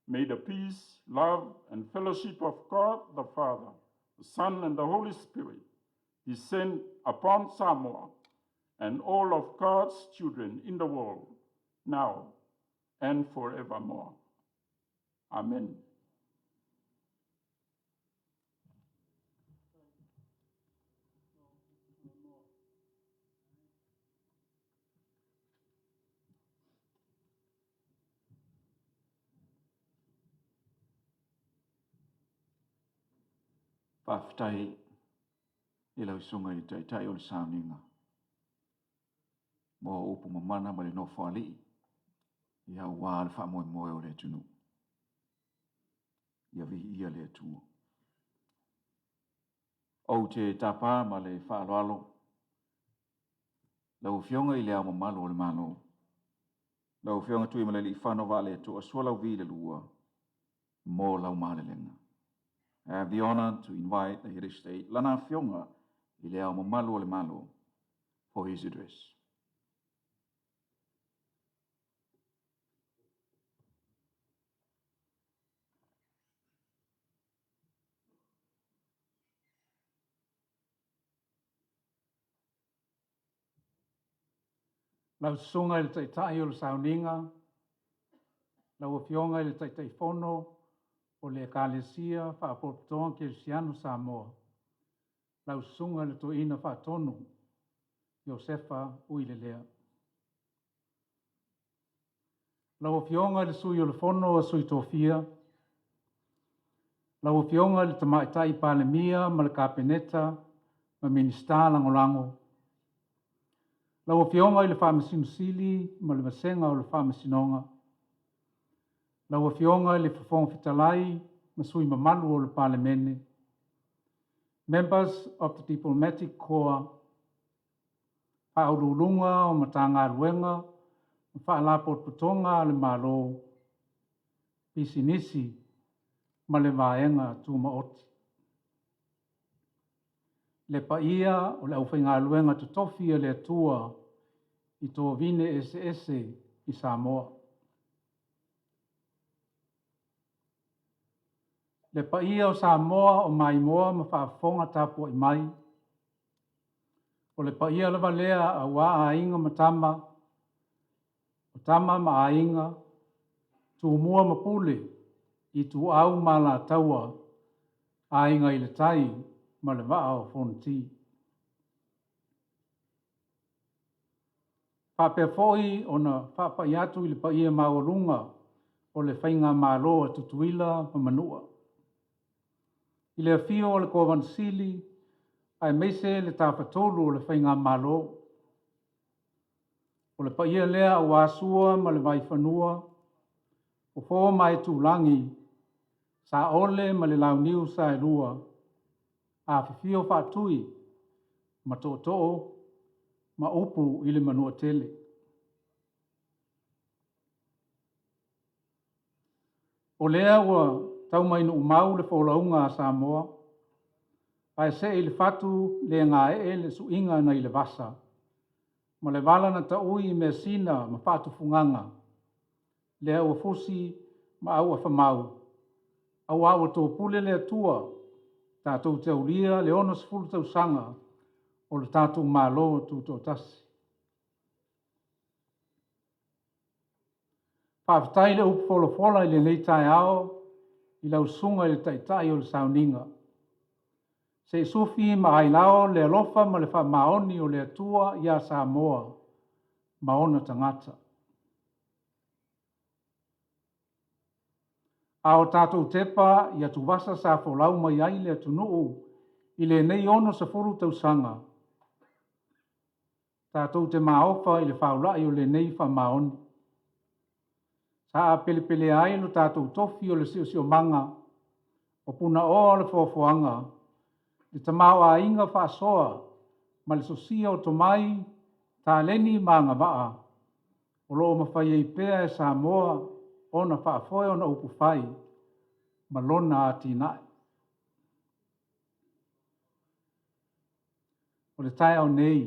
May the peace, love, and fellowship of God the Father, the Son, and the Holy Spirit descend upon Samoa and all of God's children in the world, now and forevermore. Amen. Faafetai i lau susuga i le Taitai o le Sauniga mo upu mamana ma le nofoalii ia aua le faamoemoe o le atunuu. Ia viia le Atua. Ou te tapa ma le faaaloalo lau Afioga i le Ao Mamalu o le Malo, lau Afioga Tuimalealiifano Vaaletoa Sualauvi II mo lau malelega. I have the honor to invite the Head of State, Lana Afioga i le Ao Mamalu o le Malo, for his address. Lau Susuga i le Taitai o le Sauniga, lau Afioga i le Taitaifono o le Ekalesia Faapotopotoga Kerisiano Samoa, lau Susuga i le Toeaina Faatonu Iosefa Uilelea. Lau Afioga i le Sui o le Fono a Sui Tofia, lau Afioga i le Tamaitai Palemia ma le Kapeneta ma Minisita Lagolago, lau Afioga i le Faamasino Sili ma le Vasega o le Faamasinoga, lau Afioga i le Fofoga Fetalai ma sui usufono mamalu o le Palemene, members of the Diplomatic Corps, Faauluuluga o Matagaluega ma Faalapotopotoga a le Malo, Pisinisi ma le Vaega Tumaoti. Le paia o le aufaigaluega totofi a le Atua i tovine eseese i Samoa. Le paia o Samoa o maimoa ma faafofoga tapuai mai, o le paia lava lea aua Aiga ma Tama, o Tama ma Aiga, Tumua ma Pule, Ituau ma Alataua, Aiga i le Tai ma le Vaa o Fonoti. Faapea foi ona faapai atu i le paia maualuga o le Faigamalo a Tutuila ma Manua. I le afio o le Kovana Sili aemaise le Tafatolu o le Faigamalo. O le paia lea aua Sua ma le Vaifanua, Fofo ma Aitulagi, Saole ma le Launiu Saelua, afifio Faatui ma Tootoo ma upu i le Manuatele. O lea ua tau mai nuumau le folauga a Samoa, ae see i le fatu le gaee le suiga nai le vasa, ma le vala na taui i measina ma faatufugaga, lea ua fusi ma auafamau, aua ua topule le Atua tatou te aulia le 60 tausaga o le tatou Malo Tutoatasi. Faafetai le upu folafola i lenei taeao i lau Susuga i le Taitai o le Sauniga. Se i sufi ma ailao le alofa ma le faamaoni o le Atua ia Samoa ma ona tagata. A o tatou tepa i atuvasa sa folau mai ai le atunuu i lenei 60 tausaga, tatou te maofa i le faulai o lenei faamaoni. Sa apelepelea ai lo tatou tofi o le siosiomaga. O Punaoa o le Foafoaga, le tamaoaiga faasoa ma le sosia o tomai, taleni ma agavaa o lo o mafai ai pea e Samoa ona faafoe ona upufai ma lona atinae. O le taeao nei,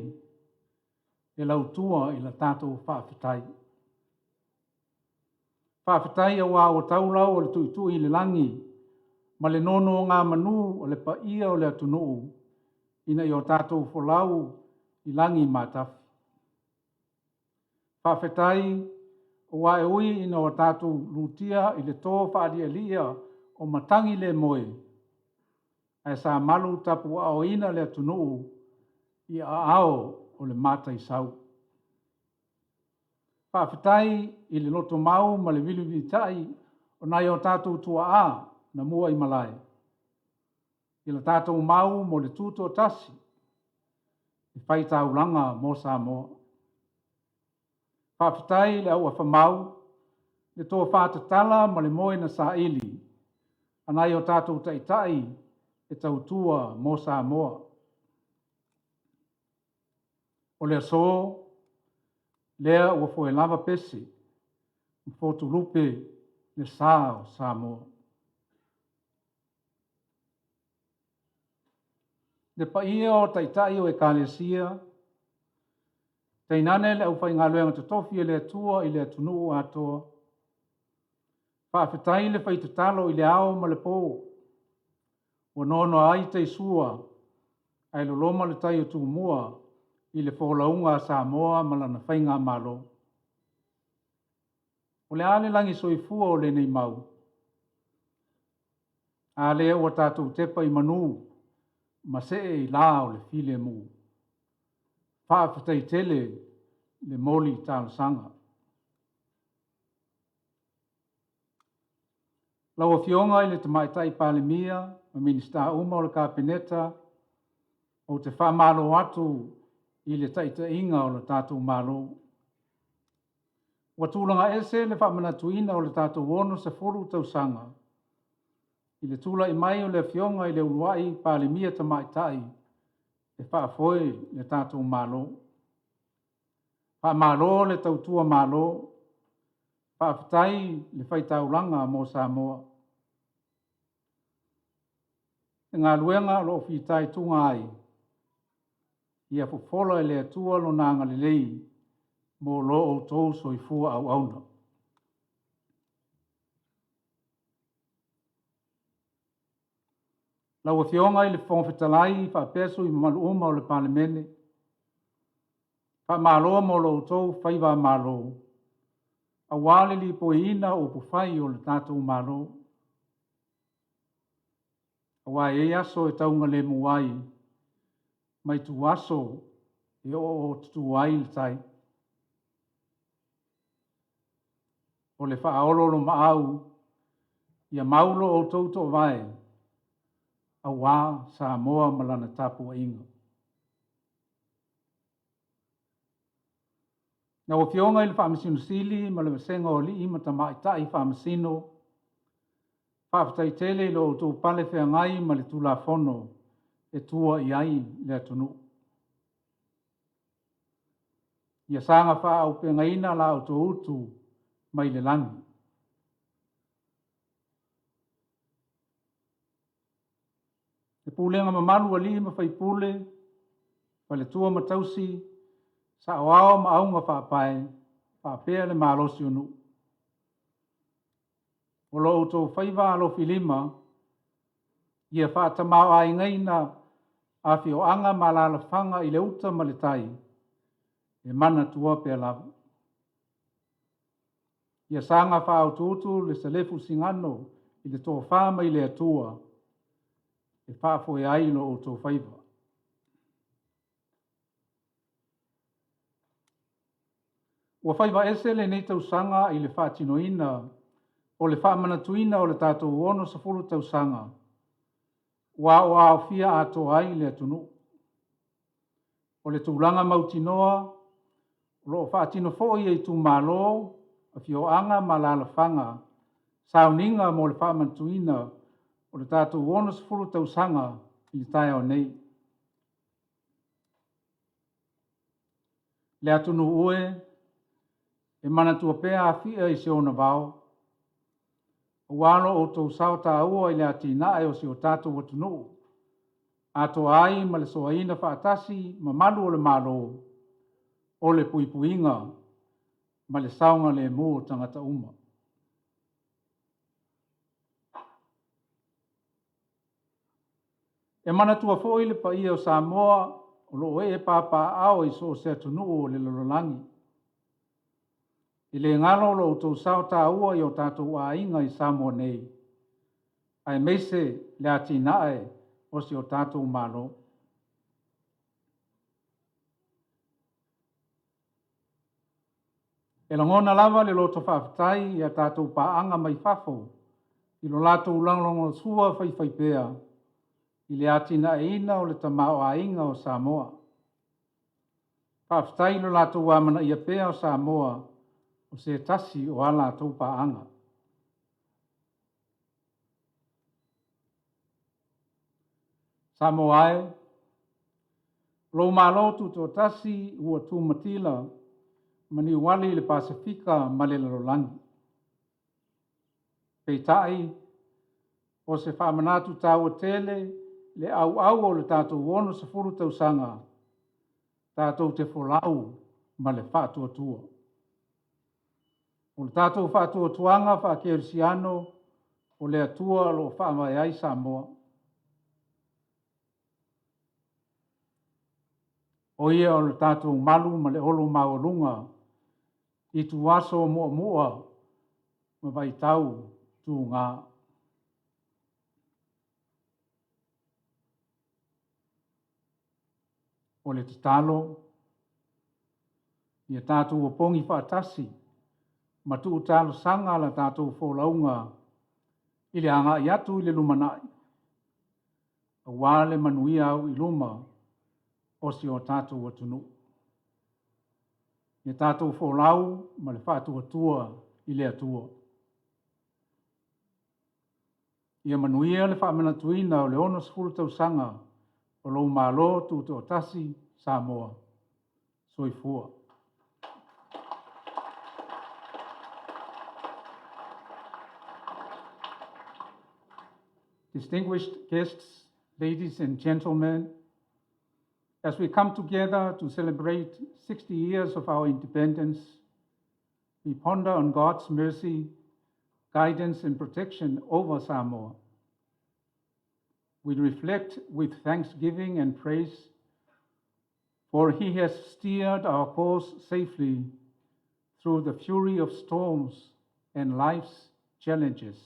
e lautua i la tatou faafetai. Faafetai aua ua tau lau o le tuitui i le lagi ma le nonogamanu o le paia o le atunuu ina ia o tatou folau i lagi matafi. Faafetai aua e ui ina o tatou lutia i le to faalialia o matagi le moe, ae sa malu tapuaaoina le atunuu i aao o le Mataisau. Faafetai i le lotomau ma le vilivilitai o nai o tatou tuaa na mua i malae, i la tatou mau mo le tutoatasi e fai taulaga mo Samoa. Faafetai i le auafa mau, le tofa tatala ma le moe na saili a nai o tatou taitai e tautua mo Samoa. O le aso, lea ua foe lava pese ma fotulupe le sa o Samoa. Le paia o Taitai o Ekalesia, tainane le aufaigaluega totofi a le Atua i le atunuu atoa, faafetai le fai tatalo i le ao ma le po, ua noanoa ai taisua ae loloma le tai o Tumua i le folauga a Samoa ma lana Faigamalo. O le a le lagi soifua o lenei mau? A lea ua tatou tepa i manu ma see i la o le filemu. Faafetai tele le moli talosaga. Lau Afioga i le Tamaitai Palemia ma Minisita uma o le Kapeneta, ou te faamalo atu i le taitaiga o le tatou Malo. Ua tulaga ese le faamanatuina o le tatou 60 tausaga i le tulai mai o le Afioga i le uluai Palemia Tamaitai e faafoe le tatou Malo. Faamalo le tautua Malo, faafetai le fai taulaga mo Samoa. Le galuega o lo o fitaituga ai, ia fofola e le Atua Lona agalelei mo lo outou soifua auauna. Lau Afioga i le Fofoga Fetalai faapea sui usufono mamalu uma o le Palemene, faamalo mo lo outou faivamalo aua le lipoiina o upufai o le tatou Malo. Aua e i ai aso e taugalemu ai ma ituaso e ooootutu ai le tai. O le faaoloolomaau ia mau lo outou toovae aua Samoa ma lana tapuaiga. Lau Afioga i le Faamasino Sili ma le vasega o alii ma tamaitai Faamasino, faafetai tele i lo outou pale feagai ma le Tulafono e tua i ai le atunuu. Ia saga faaauupegaina la outou utu mai le lagi. Le pulega mamalu a alii ma faipule, faletua ma tausi, saoao ma augafaapae, faapea le malosi o nuu. O lo outou faiva alofilima ia faatamaoaigaina afioaga ma alaalafaga i le uta ma le tai, e manatua pea lava. Ia saga faautuutu le salefu sigano i le tofa mai le Atua e faafoe ai lo outou faiva. Ua faiva ese lenei tausaga i le faatinoina o le faamanatuina o le tatou 60 tausaga ua aoaofia atoa ai le atunuu. O le tulaga mautinoa o lo o faatino foi e itumalo, afioaga ma alaalafaga sauniga mo le faamanatuina o le tatou 60 tausaga i le taeao nei. Le atunuu e, e manatua pea Afia i si ona vao, aua lo outou sao taua i le atinae o si o tatou atunuu, atoa ai ma le soaina faatasi mamalu o le Malo, o le puipuiga ma le saogalemu o tagata uma. E manatua foi le paia o Samoa o lo o ee papaaao i so o se atunuu o le lalolagi. E le galo lo outou sao taua i o tatou aiga i Samoa nei, aemaise le atinae o si o tatou Malo. E lagona lava le loto faafetai i a tatou paaga mai fafo i lo latou lagolagosua faifaipea i le atinaeina o le tamaoaiga o Samoa. Faafetai i lo latou amanaia pea o Samoa o se tasi o a latou paaga. Samoa e, o lou Malo Tutoatasi ua tumatila ma niuali i le Pasefika ma le lalolagi. Peitai, o se faamanatu taua tele le auau o le tatou 60 tausaga tatou te folau ma le faatuatua. O le tatou faatuatuaga faakerisiano o le Atua o lo o faavae ai Samoa. O ia o le tatou malu ma le olo maualuga i ituaso muamua ma vaitau tuga. O le tatalo, ia tatou opogi faatasi ma tuu talosaga la tatou folauga i le agai atu i le lumanai, aua le manuia au i luma o si o tatou atunuu. Ia tatou folau ma le faatuatua i le Atua. Ia manuia le faamanatuina o le 60 tausaga o lou Malo Tutoatasi Samoa. Soifua. Distinguished guests, ladies and gentlemen, as we come together to celebrate 60 years of our independence, we ponder on God's mercy, guidance, and protection over Samoa. We reflect with thanksgiving and praise, for He has steered our course safely through the fury of storms and life's challenges.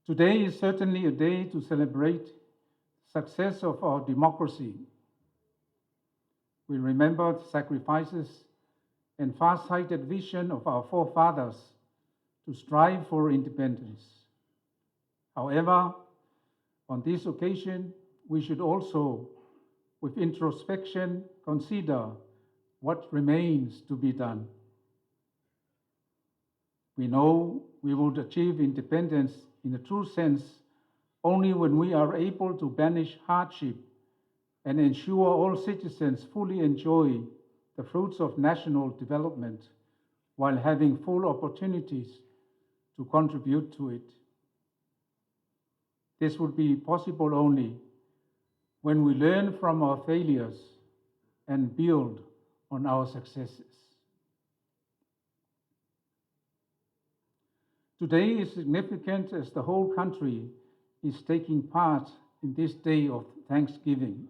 Today is certainly a day to celebrate the success of our democracy. We remember the sacrifices and far-sighted vision of our forefathers to strive for independence. However, on this occasion, we should also, with introspection, consider what remains to be done. We know we would achieve independence in the true sense only when we are able to banish hardship and ensure all citizens fully enjoy the fruits of national development while having full opportunities to contribute to it. This would be possible only when we learn from our failures and build on our successes. Today is significant as the whole country is taking part in this day of thanksgiving.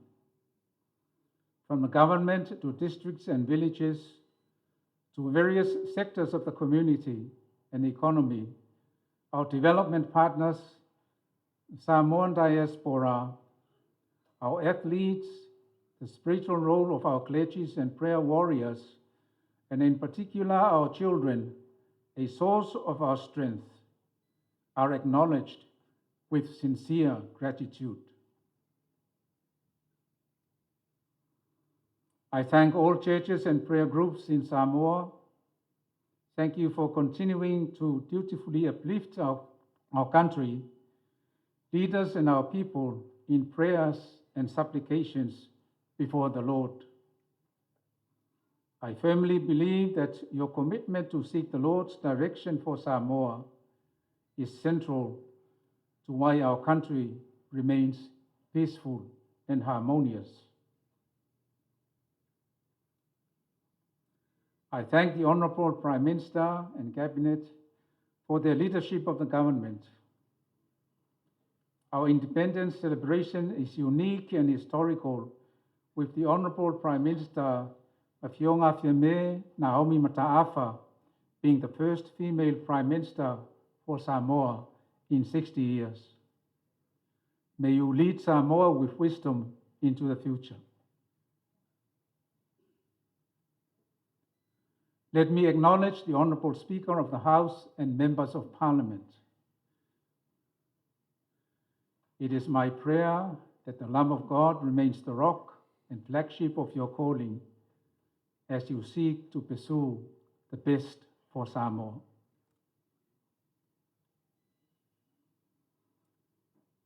From the government to districts and villages, to various sectors of the community and economy, our development partners, Samoan diaspora, our athletes, the spiritual role of our clergies and prayer warriors, and in particular our children, a source of our strength, are acknowledged with sincere gratitude. I thank all churches and prayer groups in Samoa, Thank you for continuing to dutifully uplift our country, leaders, and our people in prayers and supplications before the Lord. I firmly believe that your commitment to seek the Lord's direction for Samoa is central to why our country remains peaceful and harmonious. I thank the Honorable Prime Minister and Cabinet for their leadership of the government. Our independence celebration is unique and historical, with the Honorable Prime Minister Afioga Fiame Naomi Mataafa being the first female Prime Minister for Samoa in 60 years. May you lead Samoa with wisdom into the future. Let me acknowledge the Honorable Speaker of the House and members of Parliament. It is my prayer that the love of God remains the rock and flagship of your calling as you seek to pursue the best for Samoa.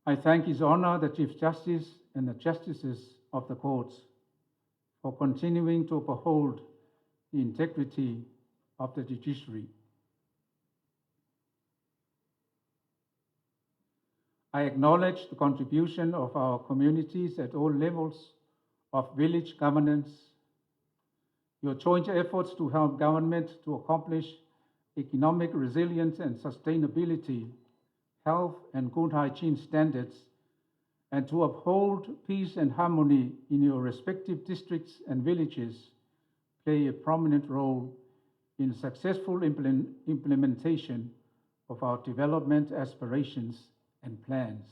I thank His Honor, the Chief Justice, and the Justices of the courts for continuing to uphold the integrity of the judiciary. I acknowledge the contribution of our communities at all levels of village governance, your joint efforts to help government to accomplish economic resilience and sustainability, health and good hygiene standards, and to uphold peace and harmony in your respective districts and villages play a prominent role in successful implementation of our development aspirations and plans.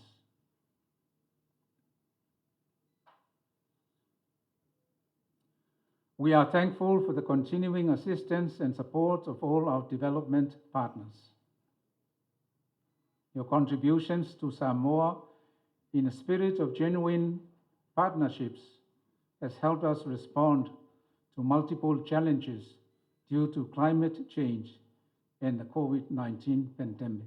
We are thankful for the continuing assistance and support of all our development partners. Your contributions to Samoa in a spirit of genuine partnerships has helped us respond to multiple challenges due to climate change and the COVID-19 pandemic.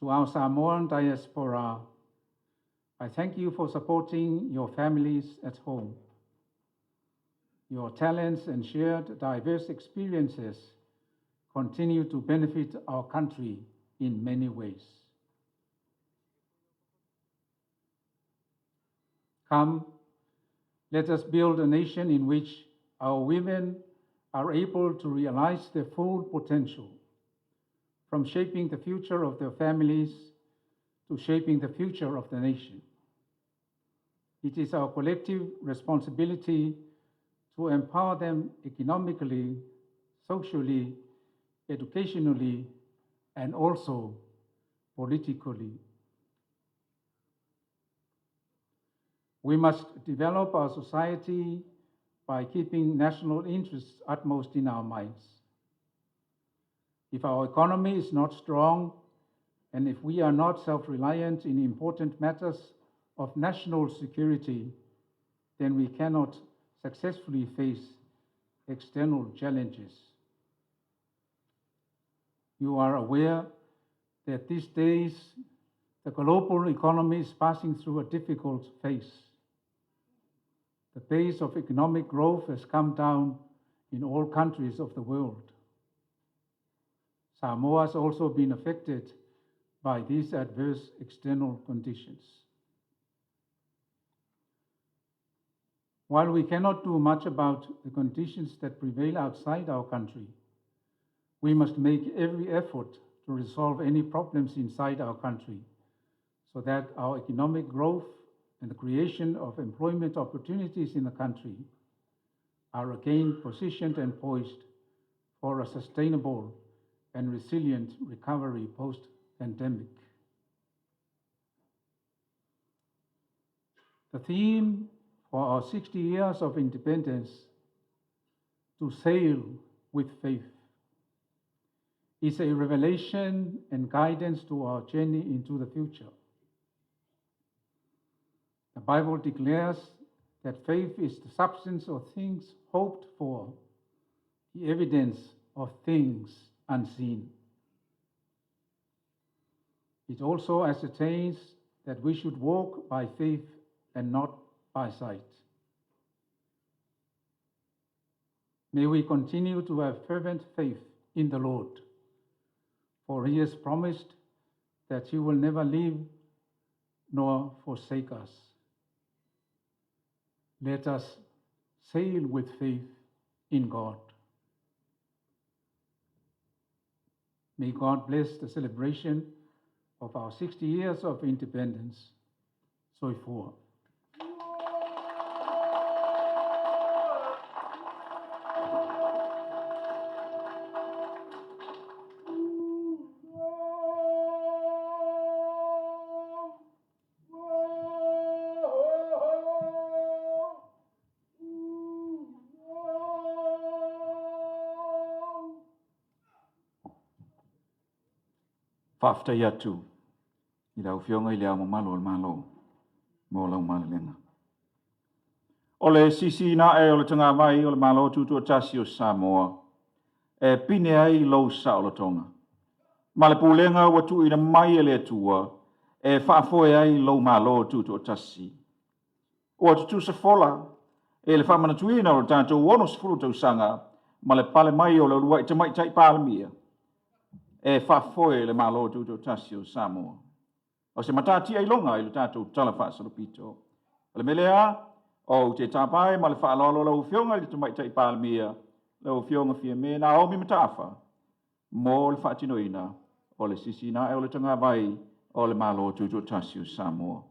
To our Samoan diaspora, I thank you for supporting your families at home. Your talents and shared diverse experiences continue to benefit our country in many ways. Come, let us build a nation in which our women are able to realize their full potential, from shaping the future of their families to shaping the future of the nation. It is our collective responsibility to empower them economically, socially, educationally, and also politically. We must develop our society by keeping national interests utmost in our minds. If our economy is not strong, and if we are not self-reliant in important matters of national security, then we cannot successfully face external challenges. You are aware that these days the global economy is passing through a difficult phase. The pace of economic growth has come down in all countries of the world. Samoa has also been affected by these adverse external conditions. While we cannot do much about the conditions that prevail outside our country, we must make every effort to resolve any problems inside our country so that our economic growth and the creation of employment opportunities in the country are again positioned and poised for a sustainable and resilient recovery post-pandemic. The theme for our 60 years of independence, to sail with faith, is a revelation and guidance to our journey into the future. The Bible declares that faith is the substance of things hoped for, the evidence of things unseen. It also ascertains that we should walk by faith and not by sight. May we continue to have fervent faith in the Lord, for he has promised that he will never leave nor forsake us. Let us sail with faith in God. May God bless the celebration of our 60 years of independence. Soifua. Faafetai atu i lau Afioga i Le Ao Mamalu o le Malo mo lau malelega. O le sisiina ae o le tagavai o le Malo Tutoatasi o Samoa e pine ai lou saolotoga, ma le pulega ua tuuina mai e le Atua e faafoe ai lou Malo Tutoatasi. Ua tutusa fola e le faamanatuina o le tatou 60 tausaga ma le pale mai o le uluai tamaitai Palemia e faafoe le Malo Tutoatasi o Samoa. O se matatia iloga i le tatou Tala Faasolopito. O le mea lea, ou te tapa ai ma le faaaloalo lau Afioga i le Tamaitai Palemia, lau Afioga Fiame Naomi Mataafa, mo le faatinoina o le sisiina ae o le tagavai o le Malo Tutoatasi o Samoa.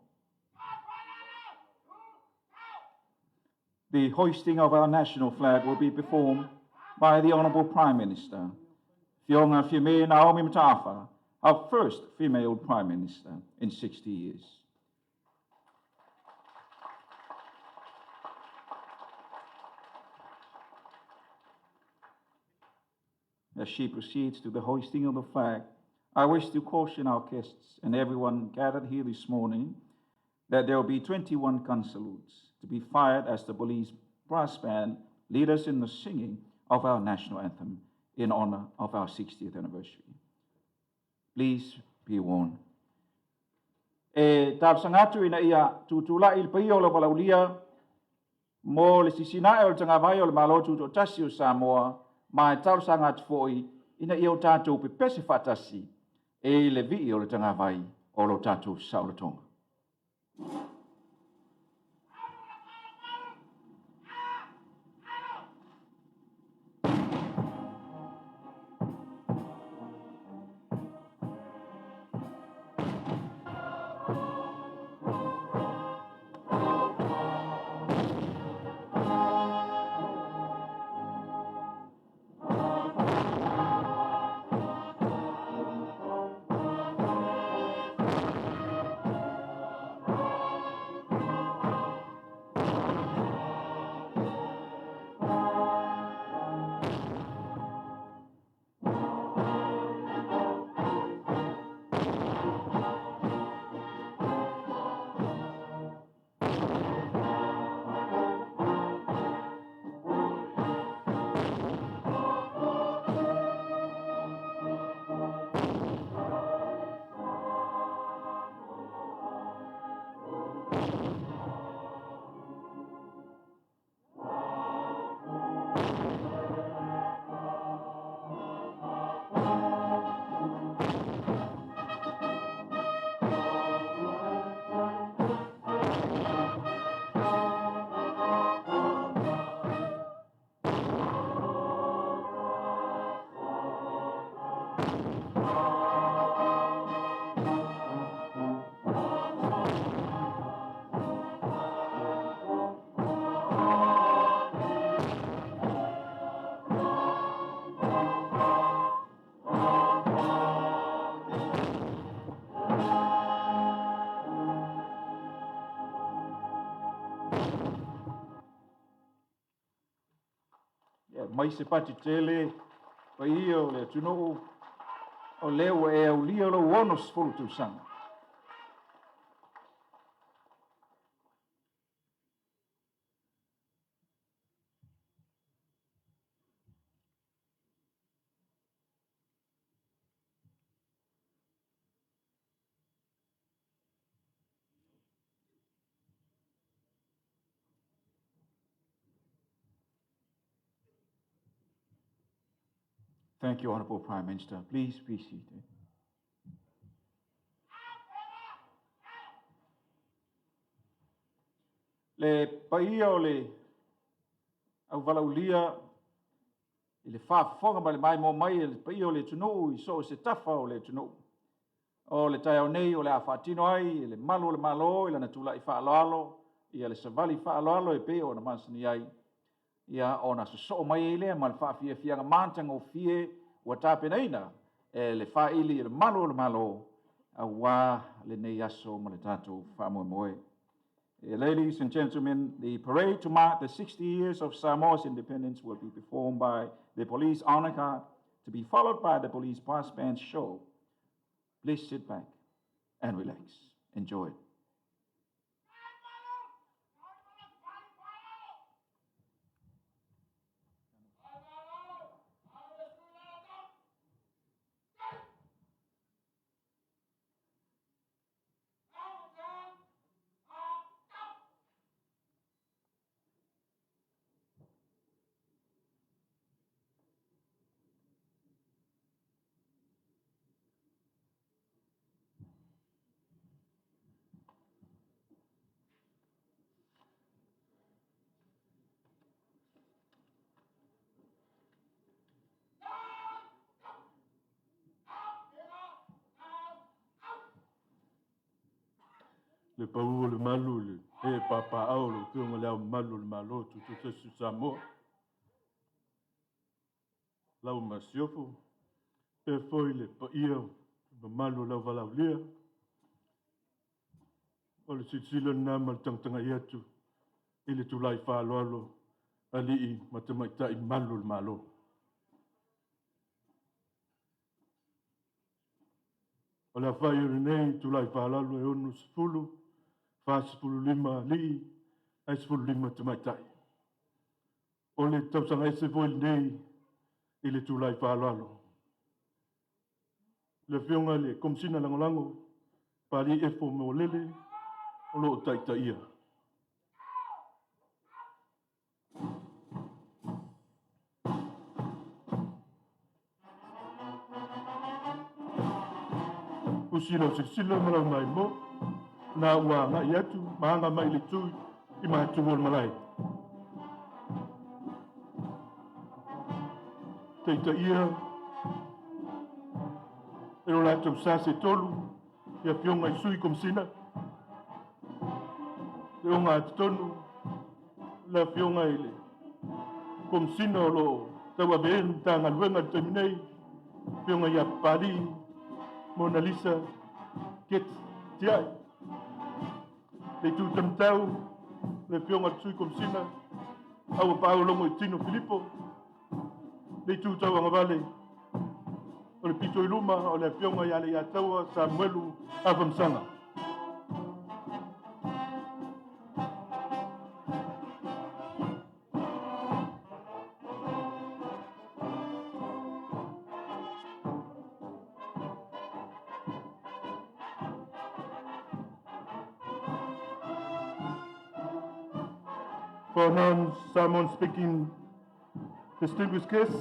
The hoisting of our national flag will be performed by the Honourable Prime Minister, Afioga Fiame Naomi Mataafa, our first female Prime Minister in 60 years. As she proceeds to the hoisting of the flag, I wish to caution our guests and everyone gathered here this morning that there will be 21 gun salutes to be fired as the police brass band lead us in the singing of our national anthem in honor of our 60th anniversary. Please be warned. E talosaga atu ina ia tutulai le paia o le Valaulia mo le sisinae o le tagavai o le Malo Tutoatasi o Samoa, ma e talosaga atu foi ina ia o tatou pepese faatasi i le vii o le tagavai o lo tatou saolotoga. Mai se pati tele, paia o le atunuu, o lea ua e aulia lou 60 tausaga. Thank you, Honourable Prime Minister. Please be seated. Le paia o le auvalaulia i le faafofoga ma le maimoa mai e le paia o le atunuu i so o se tafa o le atunuu. O le taeao nei o le a faatino ai e le malu o le Malo i lana tulai faaaloalo ia le savali faaaloalo e pei ona masani ai, ia ona sosoo mai ai lea ma le faafiafiaga matagofie ua tapenaina e le faili e le malu o le Malo aua lenei aso ma le tatou faamoemoe. Ladies and gentlemen, the parade to mark the 60 years of Samoa's independence will be performed by the Police Honor Guard, to be followed by the Police Brass Band Show. Please sit back and relax. Enjoy it. Le pau o le malu le e papaao o lau Afioga i Le Ao Mamalu o le Malo Tutoatasi o Samoa, lau Masiofo, faapea foi le paia o le mamalu o le auvalaaulia. O le silasila lena ma le tagatagai atu i le tulai faaaloalo alii ma tamaitai malu o le Malo. O le aofai o lenei tulai faaaloalo e 60, 45 alii ae 15 tamaitai. O le tausaga ese foi lenei i le tulai faaaloalo. Le Afioga i le Komesina Lagolago Papalii Efo Molele o lo o taitaia. Usi lau silasila ma lau maimoa, na ua agai atu ma aga mai le itu i matu o le malae. Taitaia e o latou sa se tolu i afioga i sui komisina, le ogatotonu le afioga i le Komesina o lo o tauaveina le Matagaluega i le taimi nei, afioga ia Papalii Monalisa Keti Tiai. Le itu taumatau, le afioga i le Sui Komesina, Auapaau Logoitino Filipo. Le itu tauagavale o le pito i luma o le afioga ia Leiataua Samuelu Afamasaga. For non-Samoan speaking distinguished guests,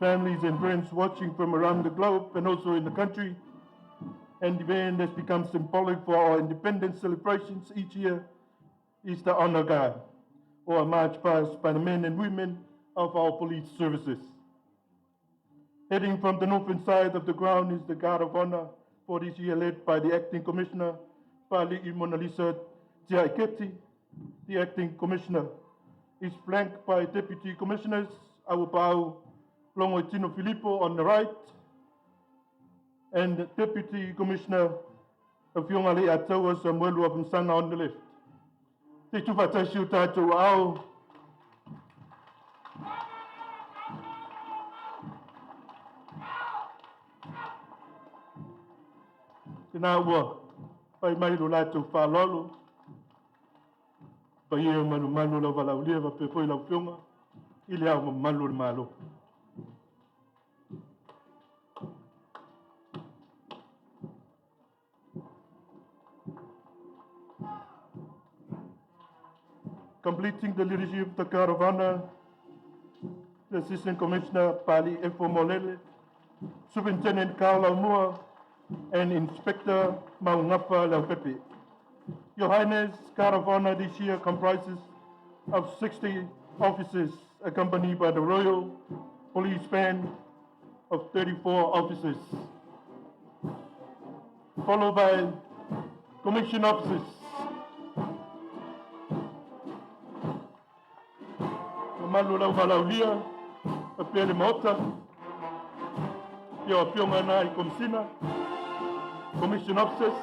families and friends watching from around the globe and also in the country, and the event has become symbolic for our independence celebrations each year is the Honor Guard, or a march past by the men and women of our police services. Heading from the northern side of the ground is the Guard of Honor for this year, led by the Acting Commissioner, Pali'i Monalisa Tiaiketi. The Acting Commissioner is flanked by Deputy Commissioners Auapaau Logoitino Filipo on the right, and Deputy Commissioner Afioga Leiataua Samuelu Afamasaga on the left. Te tufatasi o tātou ao. Tēnā ua pai mai lo latou faaaloalo, paia o manumanu o lau valaaulia faapea foi lau Afioga i le Ao Mamalu o le Malo. Completing the leadership of the Guard of Honor, the Assistant Commissioner Pali Efo Molele. Superintendent Carl Laumua, and Inspector Maungafa Leaupepe. Your Highness, Guard of Honor this year comprises of 60 officers accompanied by the Royal Police Band of 34 officers, followed by commission officers. Mamalu lau valaulia, faapea le Maota, ia o afioga na i Komesina, Commission Officers,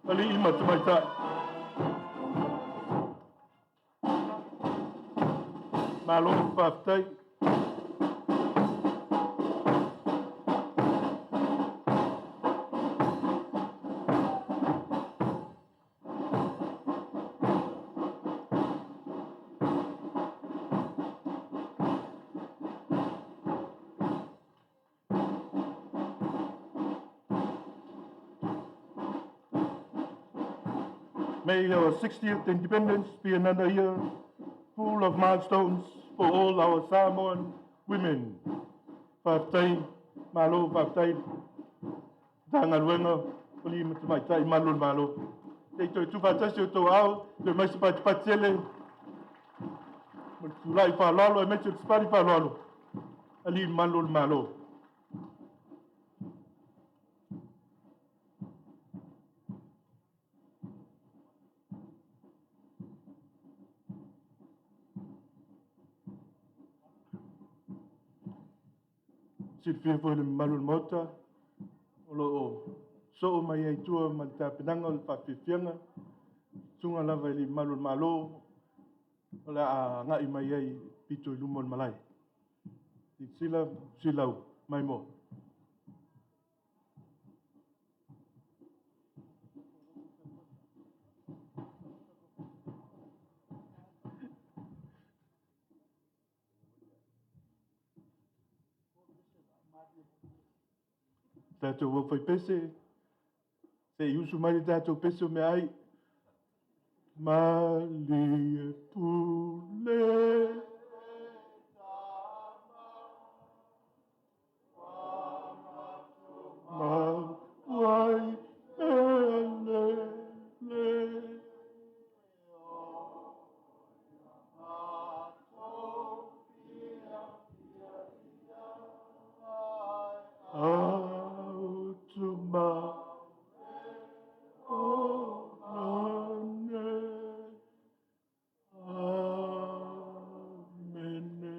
alii ma tamaitai. Malo faafetai. May our 60th independence be another year full of milestones for all our Samoan women. Faafetai, malo faafetai. Matagaluega o alii ma tamaitai malu o le Malo. Se i toe tuufaatasi o outou aao, toe mai se patipati tele ma le tulai faaaloalo aemaise o le sipali faaaloalo, alii malu o le Malo. Silafia foi e le mamalu o le Maota, o lo o soo mai ai i tua ma le tapenaga o le faafiafiaga, susuga lava i le Malu o le Malo, o le a agai mai ai pito i luma o le malae. Silasila, silau, maimoa. Tatou aufaipese, se i usu mai le tatou pese o meaai. Malie pule. Ma uai mea le. Autuma o nane. Amene.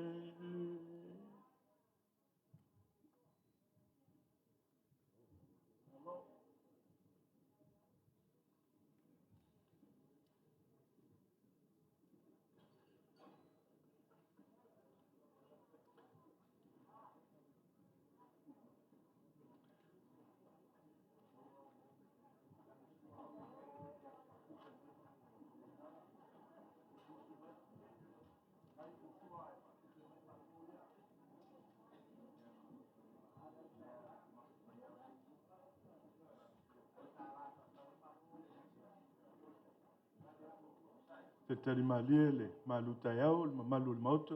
Talitali malie le malu taeao, le mamalu o le Maota,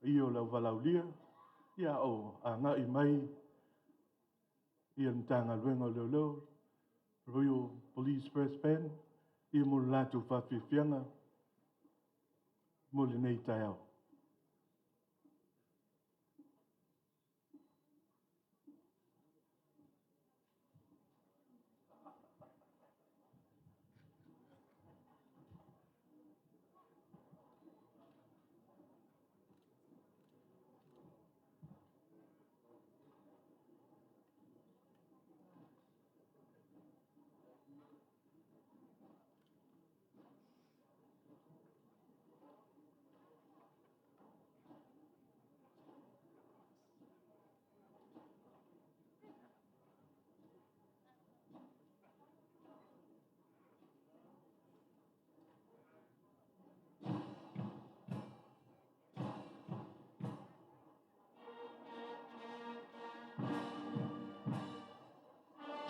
paia o le auvalaaulia, ia o agai mai ia le Matagaluega o Leoleo, Royal Police Brass Band, ia mo le latou faafiafiaga mo lenei taeao.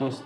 Test.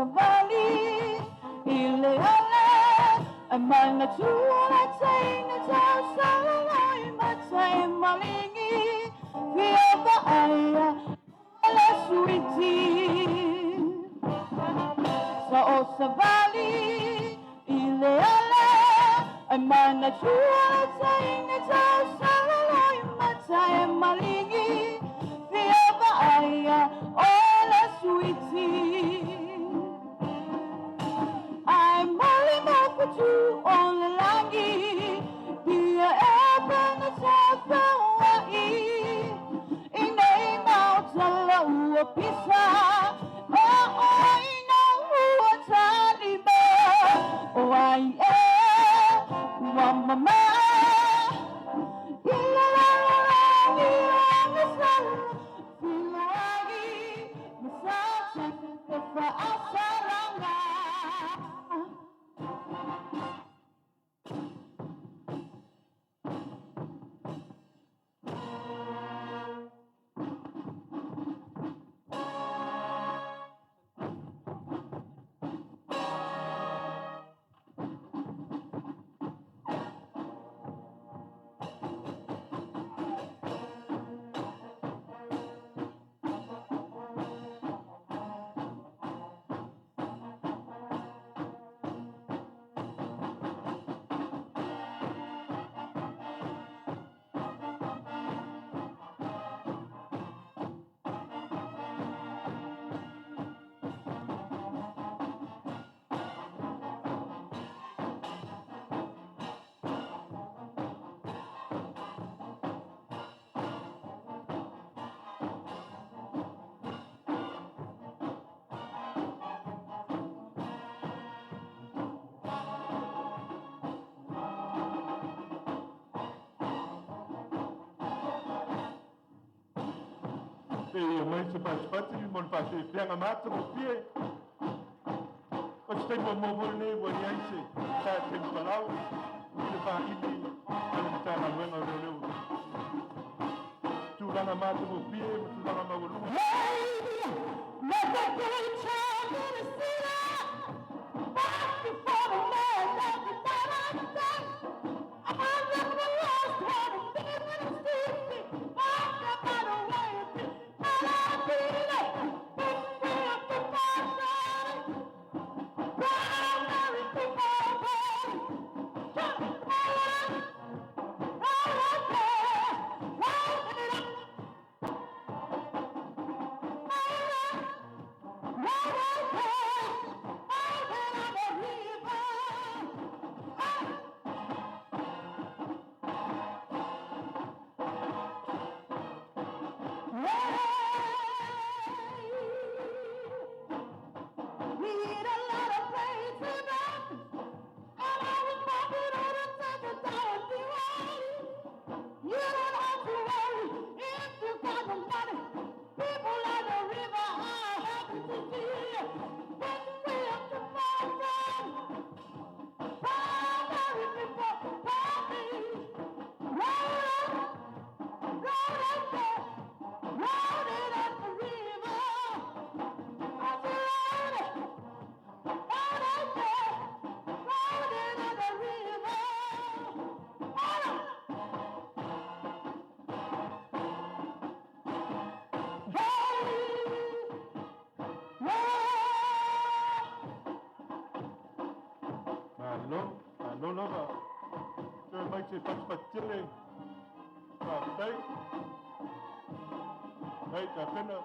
Savali i le ale ai manatua le teine tausalala i mata e maligi fia vaaia le suiti. Sa o savali i le ale ai manatua le teine tausalala i mata e maligi fia vaaia o le suiti. Ai mali mafutu o le lagi dia e pena sa whawai i nei maota la ua pisa o oi na ua talima o ai e ua mama i la la la la i la sa filoagi ma sa te whaasalanga. Se i aumai se fatufatu mo le faapeapeaga matagofie. O se taimi muamua foi lenei ua i ai se sa taimi palau i le faaili a le Matagaluega o Leoleo. Tulaga matagofie ma tulaga maualuga. Hey, let the good child in the city. Back before the man that the da I'm the last one to be in the city. Back up out of way. And I feel it. Big wheel to pass. Primary people. Jump. Right there. Right there. You don't have to worry if you got the money. People like the river are happy to see you. Pick me up the mountain. Primary people, happy. Roll up, roll up there. Roll it up the river. I said, roll it, roll it there. Roll it up the river. Roll it. Malo, malo lava. Toe mai se fatufatu tele. Faafetai. Ai tapena.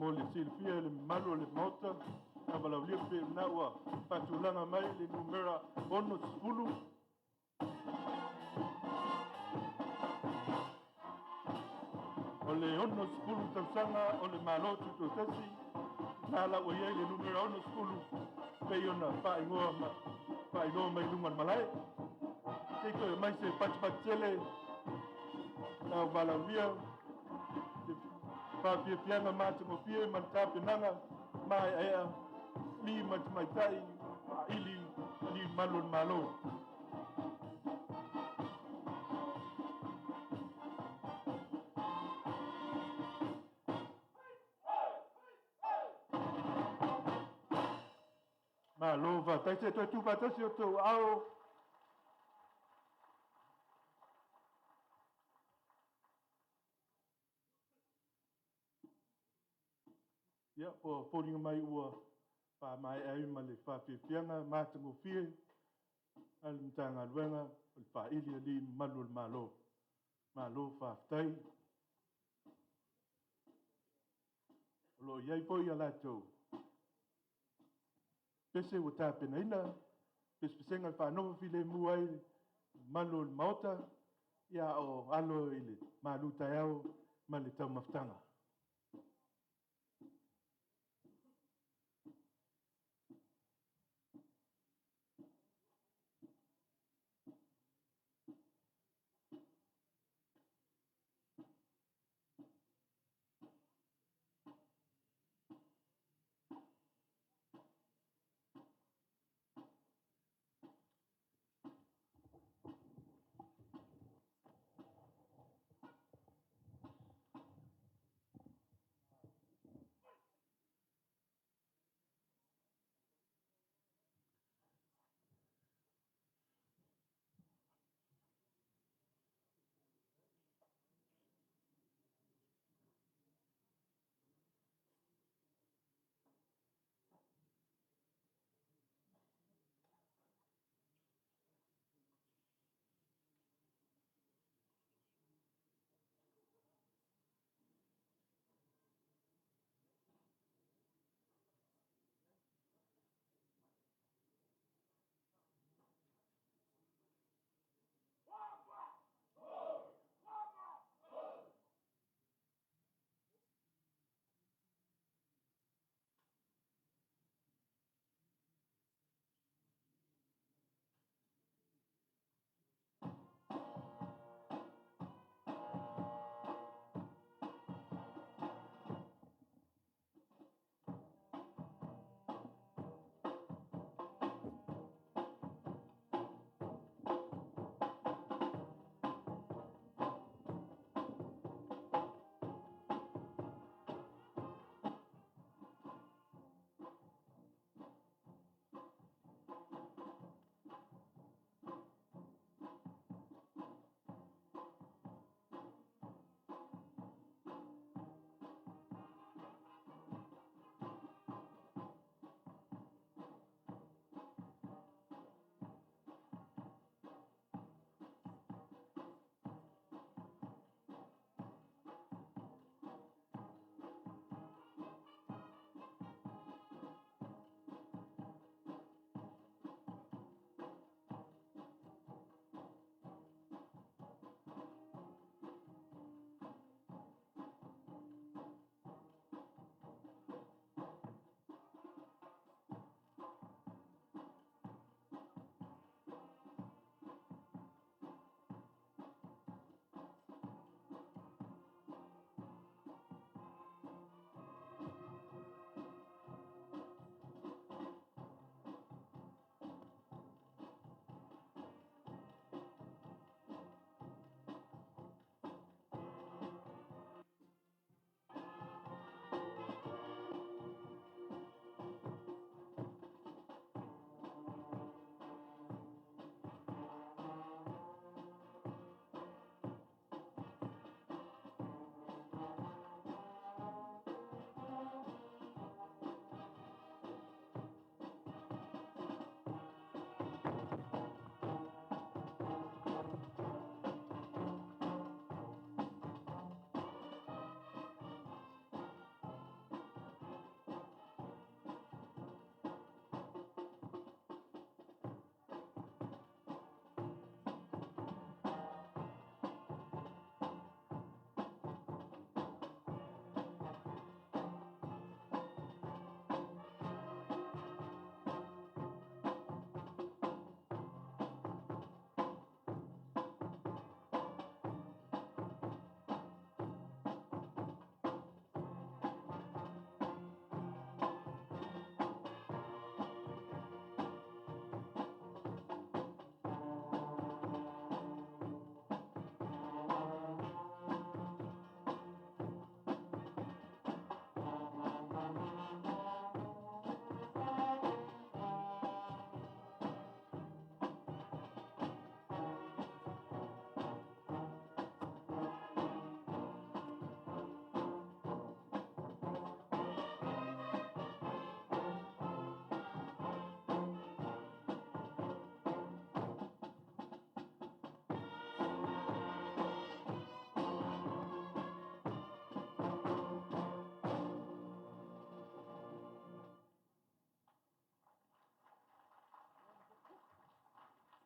Mo le silafia e le mamalu o le Maota, na valaaulia pei o lena ua faatulaga mai le numera 60. O le 60 tausaga o le Malo Tutoatasi, na la ua i ai le numera 60 pei ona faaigoa ma faailoa mai luga o le malae. Se i toe aumai se patipati tele na valaaulia le faafiafiaga matagofie ma le tapenaga maeaea alii ma tamaitai faaili alii mamalu o le Malo. Malo faafetai. Se toe tuufaatasi o outou aao. Ia, ua foliga mai ua faamaea ai ma le faafiafiaga matagofie a le Matagaluega o le Faaili Alii Mamalu o le Malo. Malo faafetai. O lo o i ai foi a latou pese ua tapenaina, pesepesega e faanofo filemu ai le mamalu o le Maota, ia a o alo i le malutaeao ma le taumafataga.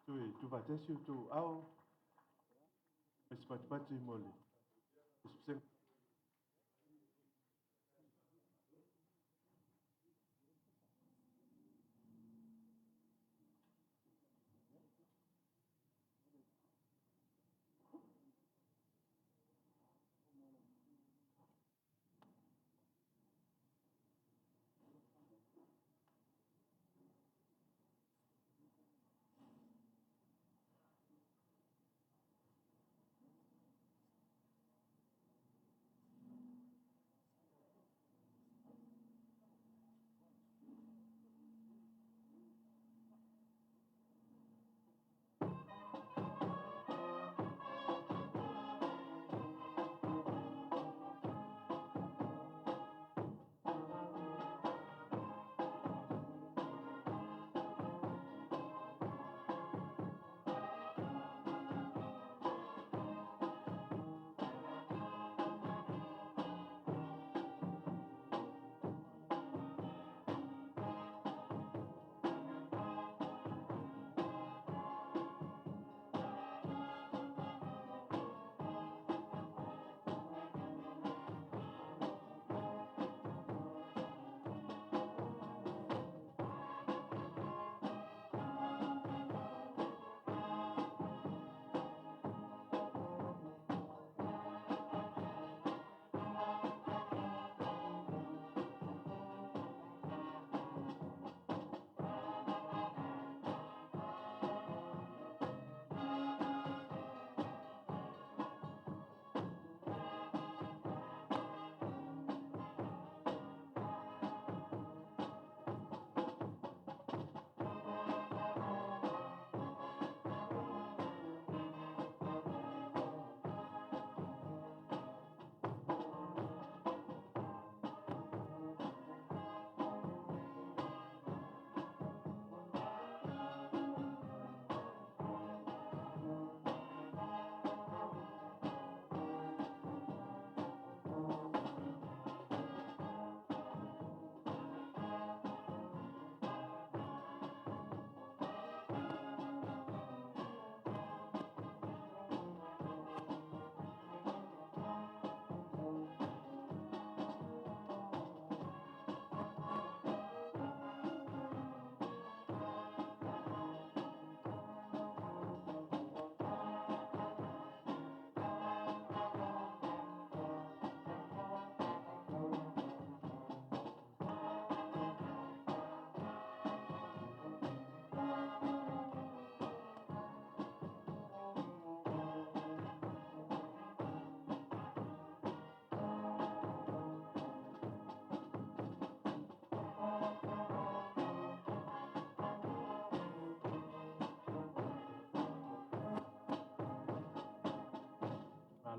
Toe tuufaatasi outou aao ma se patupatu mo le pesepesega.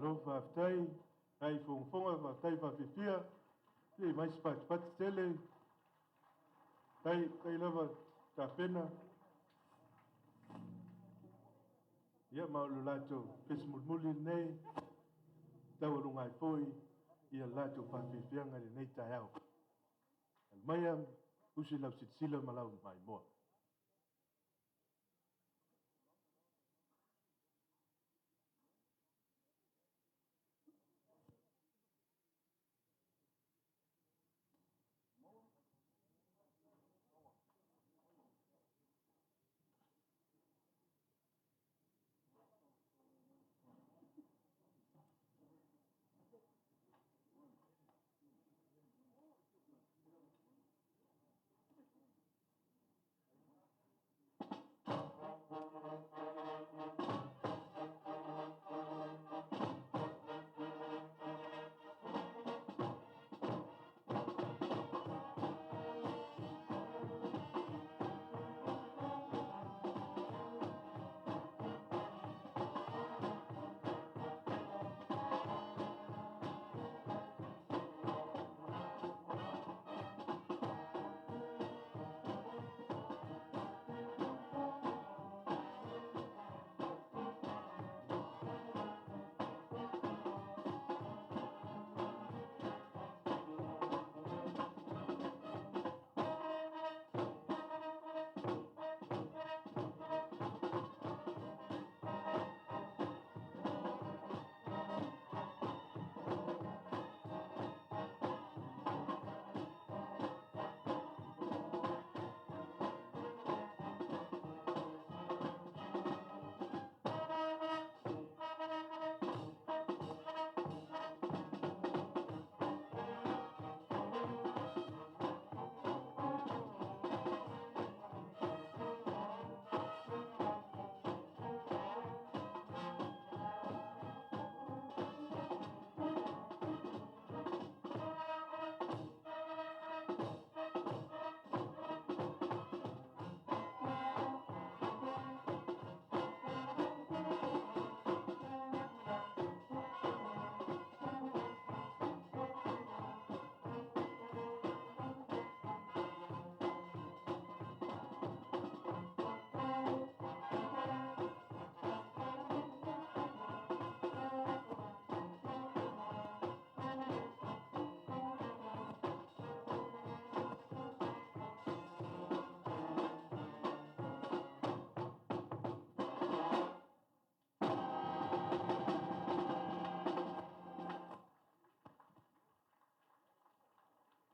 Malo faafetai, faafetai fogafoga, faafetai faafiafia, se mai se patupatu tele. Tai, tai lava tapena. Ia ma o le latou pese mulimuli lenei, taualuga ai foi ia le latou faafiafiaga i lenei taeao. Alu maia, usi lau silasila ma lau maimoa.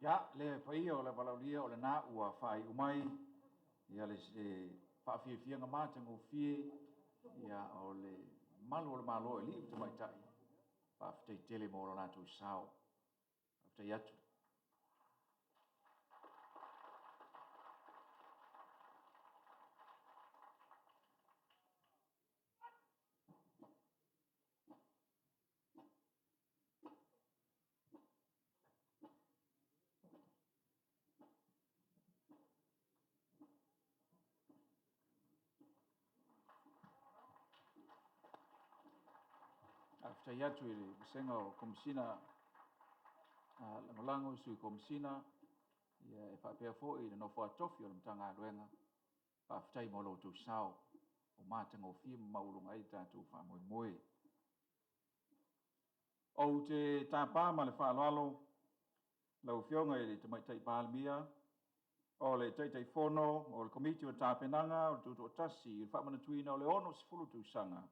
Ia, le paia o le valaaulia o lena ua faaiu mai ia le faafiafiaga matagofie ia o le malu o le Malo e alii ma tamaitai. Faafetai tele mo lo latou sao. Faafetai atu. Faafetai atu i le Vasega o Komesina Lagolago, Sui Komesina e faapea foi le nofo a tofi o le Matagaluega. Faafetai mo lo outou sao ua matagofie ma maualuga ai le tatou faamoemoe. Ou te tapa ma le faaaloalo lau Afioga i le Tamaitai Palemia o le Taitaifono o le Komiti o Tapenaga o le Tutoatasi i le faamanatuina o le 60 tausaga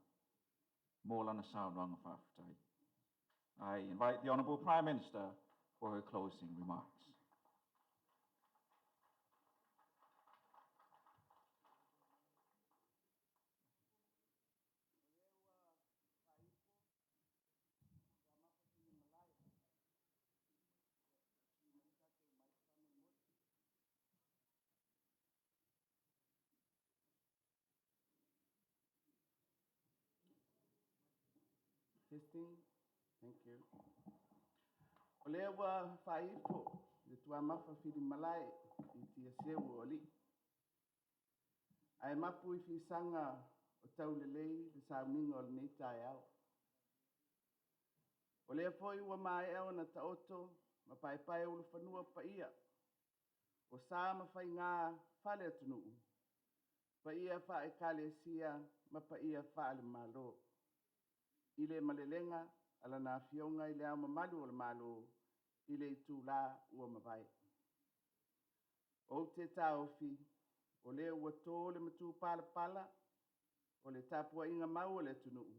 mo lana saunoaga faafetai. I invite the Honorable Prime Minister for her closing remarks. Testing. Thank you. O lea ua faaifo le tuamafa filimalae i tiaseu o alii, ae mapu i fisaga o taulelei le sauniga o lenei taeao. O lea foi ua maea ona taoto ma paepaeulufanua paia o sa ma faiga faale-atunuu, paia faale-Ekalesia ma paia faale-Malo i le malelega a Lana Afioga i Le Ao Mamalu o le Malo i le itula ua mavae. Ou te taofi o lea ua to le matupalapala o le tapuaiga mau a le atunuu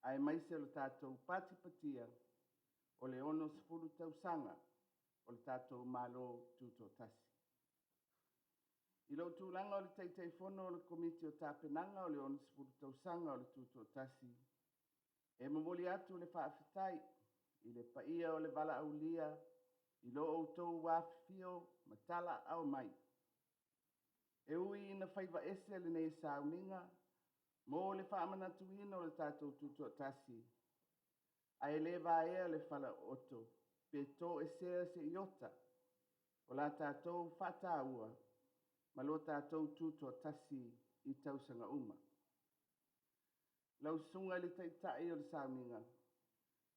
aemaise o le tatou patipatia o le 60 tausaga o le tatou Malo Tutoatasi. I lou tulaga o le Taitaifono o le Komiti o Tapenaga o le 60 Tausaga o le Tutoatasi, e momoli atu le faafetai i le paia o le valaaulia i lo outou afifio ma talaaao mai. E ui ina faiva ese lenei sauniga mo le faamanatuina o le tatou Tutoatasi, ae le vaea le falaooto pe toesea se iota o la tatou faataua ma lo tatou tutoatasi i tausaga uma. Lau Susuga i le Taitai o le Sauniga,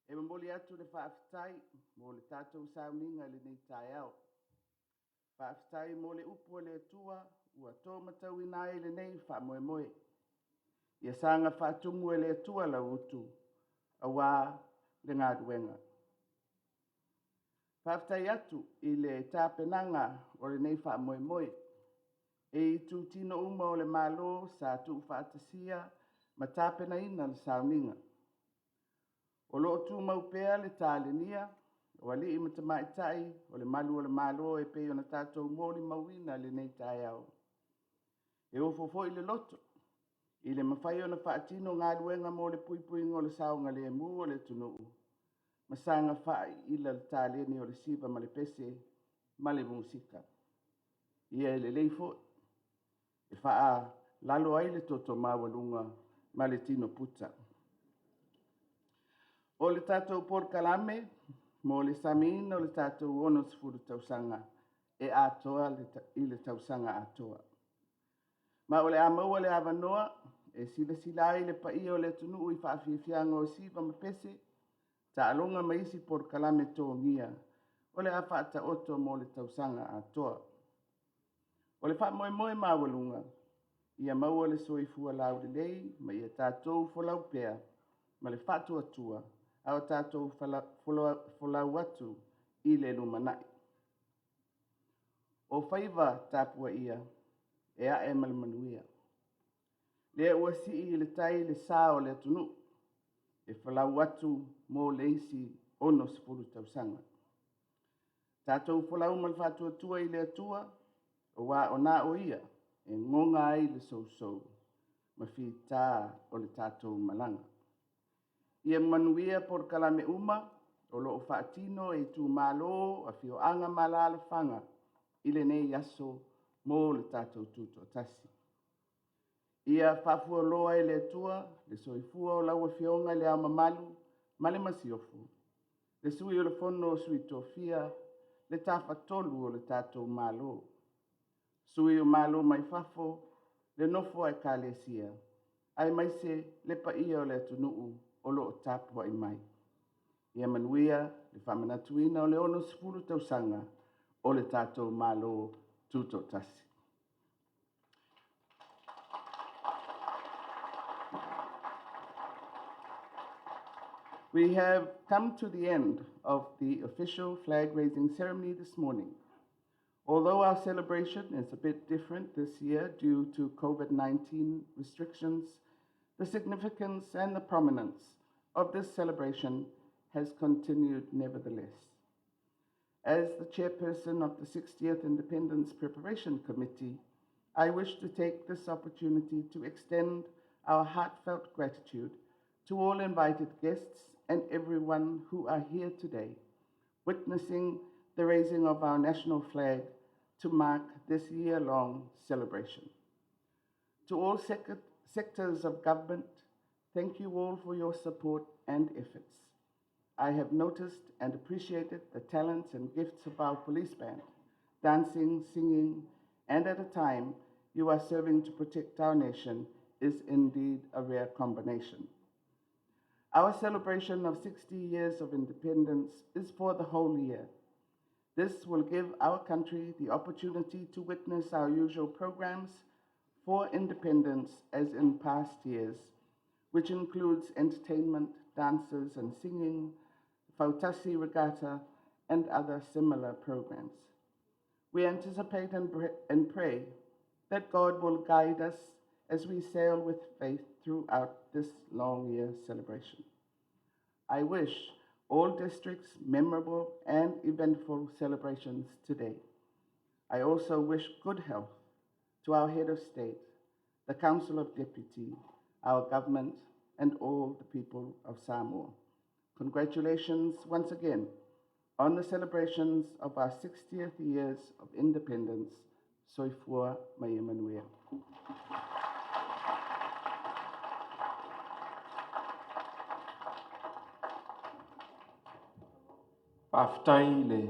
e momoli atu le faafetai mo le tatou sauniga i lenei taeao. Faafetai mo le upu a le Atua ua tōmatauina ai lenei faamoemoe. Ia saga faatumu e le Atua lau utu aua le galuega. Faafetai atu i le tapenaga o lenei faamoemoe e itutino uma o le Malo sa tuufaatasia ma tapenaina le sauniga. O lo o tumau pea le talenia o alii ma tamaitai o le malu o le Malo e pei ona tatou molimauina i lenei taeao. E ofo foi le loto i le mafai ona faatino galuega mo le puipuiga o le saogalemu o le atunuu ma saga faailaila le taleni o le siva ma le pese ma le musika. Ia e lelei foi e faalalo ai le toto maualuga ma le tino puta. O le tatou polokalame mo le samiina o le tatou 60 tausaga e atoa i le tausaga atoa. Ma o le a maua le avanoa e silasila ai le paia o le atunuu i faafiafiaga o siva ma pese, taaloga ma isi polokalame togia o le a faataoto mo le tausaga atoa. O le faamoemoe maualuga, ia maua le soifua laulelei ma ia tatou folau pea ma le faatuatua a o tatou folau atu i le lumanai. O faiva tapuaia e ae ma le manuia. Lea ua sii i le tai le sa o le atunuu e folau atu mo le isi 60 tausaga. Tatou folau ma le faatuatua i le Atua, aua o na o Ia e goga ai le sousou ma fita o le tatou malaga. Ia manuia polokalame uma o lo o faatino e itumalo, afioaga ma alaalafaga i lenei aso mo le tatou Tutoatasi. Ia faafualoa e le Atua le soifua o lau Afioga i Le Ao Mamalu ma le Masiofo, le Sui o le Fono a Sui Tofia, le Tafatolu o le tatou Malo, sui o Malo mai fafo, le nofo a Ekalesia, aemaise le paia o le atunuu o lo o tapuai mai. Ia manuia le faamanatuina o le 60 tausaga o le tatou Malo Tutoatasi. We have come to the end of the official flag raising ceremony this morning. Although our celebration is a bit different this year due to COVID 19 restrictions, the significance and the prominence of this celebration has continued nevertheless. As the chairperson of the 60th Independence Preparation Committee, I wish to take this opportunity to extend our heartfelt gratitude to all invited guests and everyone who are here today, witnessing the raising of our national flag to mark this year long celebration. To all sec- sectors of government, thank you all for your support and efforts. I have noticed and appreciated the talents and gifts of our police band, dancing, singing, and at a time you are serving to protect our nation is indeed a rare combination. Our celebration of 60 years of independence is for the whole year. This will give our country the opportunity to witness our usual programs for independence as in past years, which includes entertainment, dances and singing, Fautasi Regatta, and other similar programs. We anticipate and, and pray that God will guide us as we sail with faith throughout this long year celebration. I wish all districts memorable and eventful celebrations today. I also wish good health to our head of state, the Council of Deputy, our government, and all the people of Samoa. Congratulations once again on the celebrations of our 60th years of independence. Soifua ma ia manuia. Faafetai i le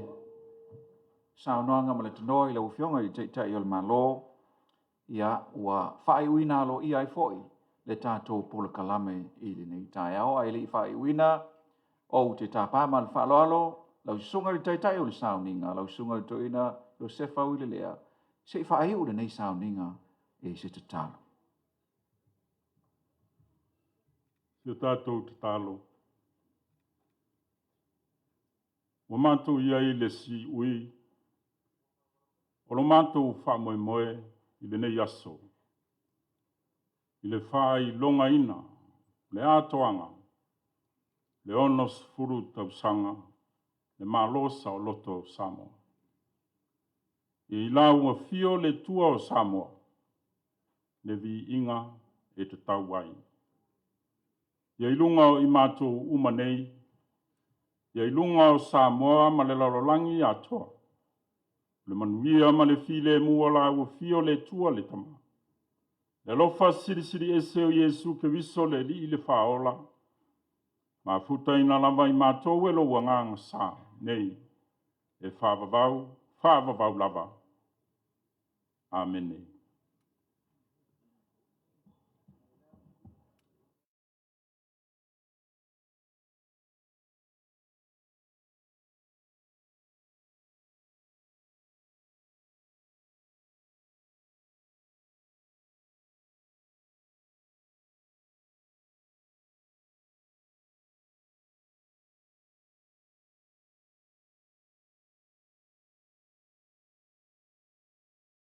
saunoaga ma le tanoa i lau Afioga i le Taitai o le Malo, ia ua faaiuina aloaia ai foi le tatou polokalame i lenei taeao. Ae le i faaiuina, ou te tapa ma le faaaloalo lau Susuga i le Taitai o le Sauniga, lau Susuga i le Toeaina Josefa Uilelea, se i faaiu lenei sauniga i se tatalo. Si o tatou tatalo. Ua matou i ai i le siui o lo matou faamoemoe i lenei aso, i le faailogaina le atoaga le 60 tausaga le Malo Saoloto o Samoa. I lau afio le Atua o Samoa, le viiga e tatau ai. Ia i luga o i matou uma nei, ia i luga o Samoa ma le lalolagi atoa, le manuia ma le filemu o lau afio le Atua le Tama, le alofa silisili ese o Iesu Keriso le Alii le Faaola, mafutaina lava i matou e lou agaga sa nei, e faavavau, faavavau lava. Amene.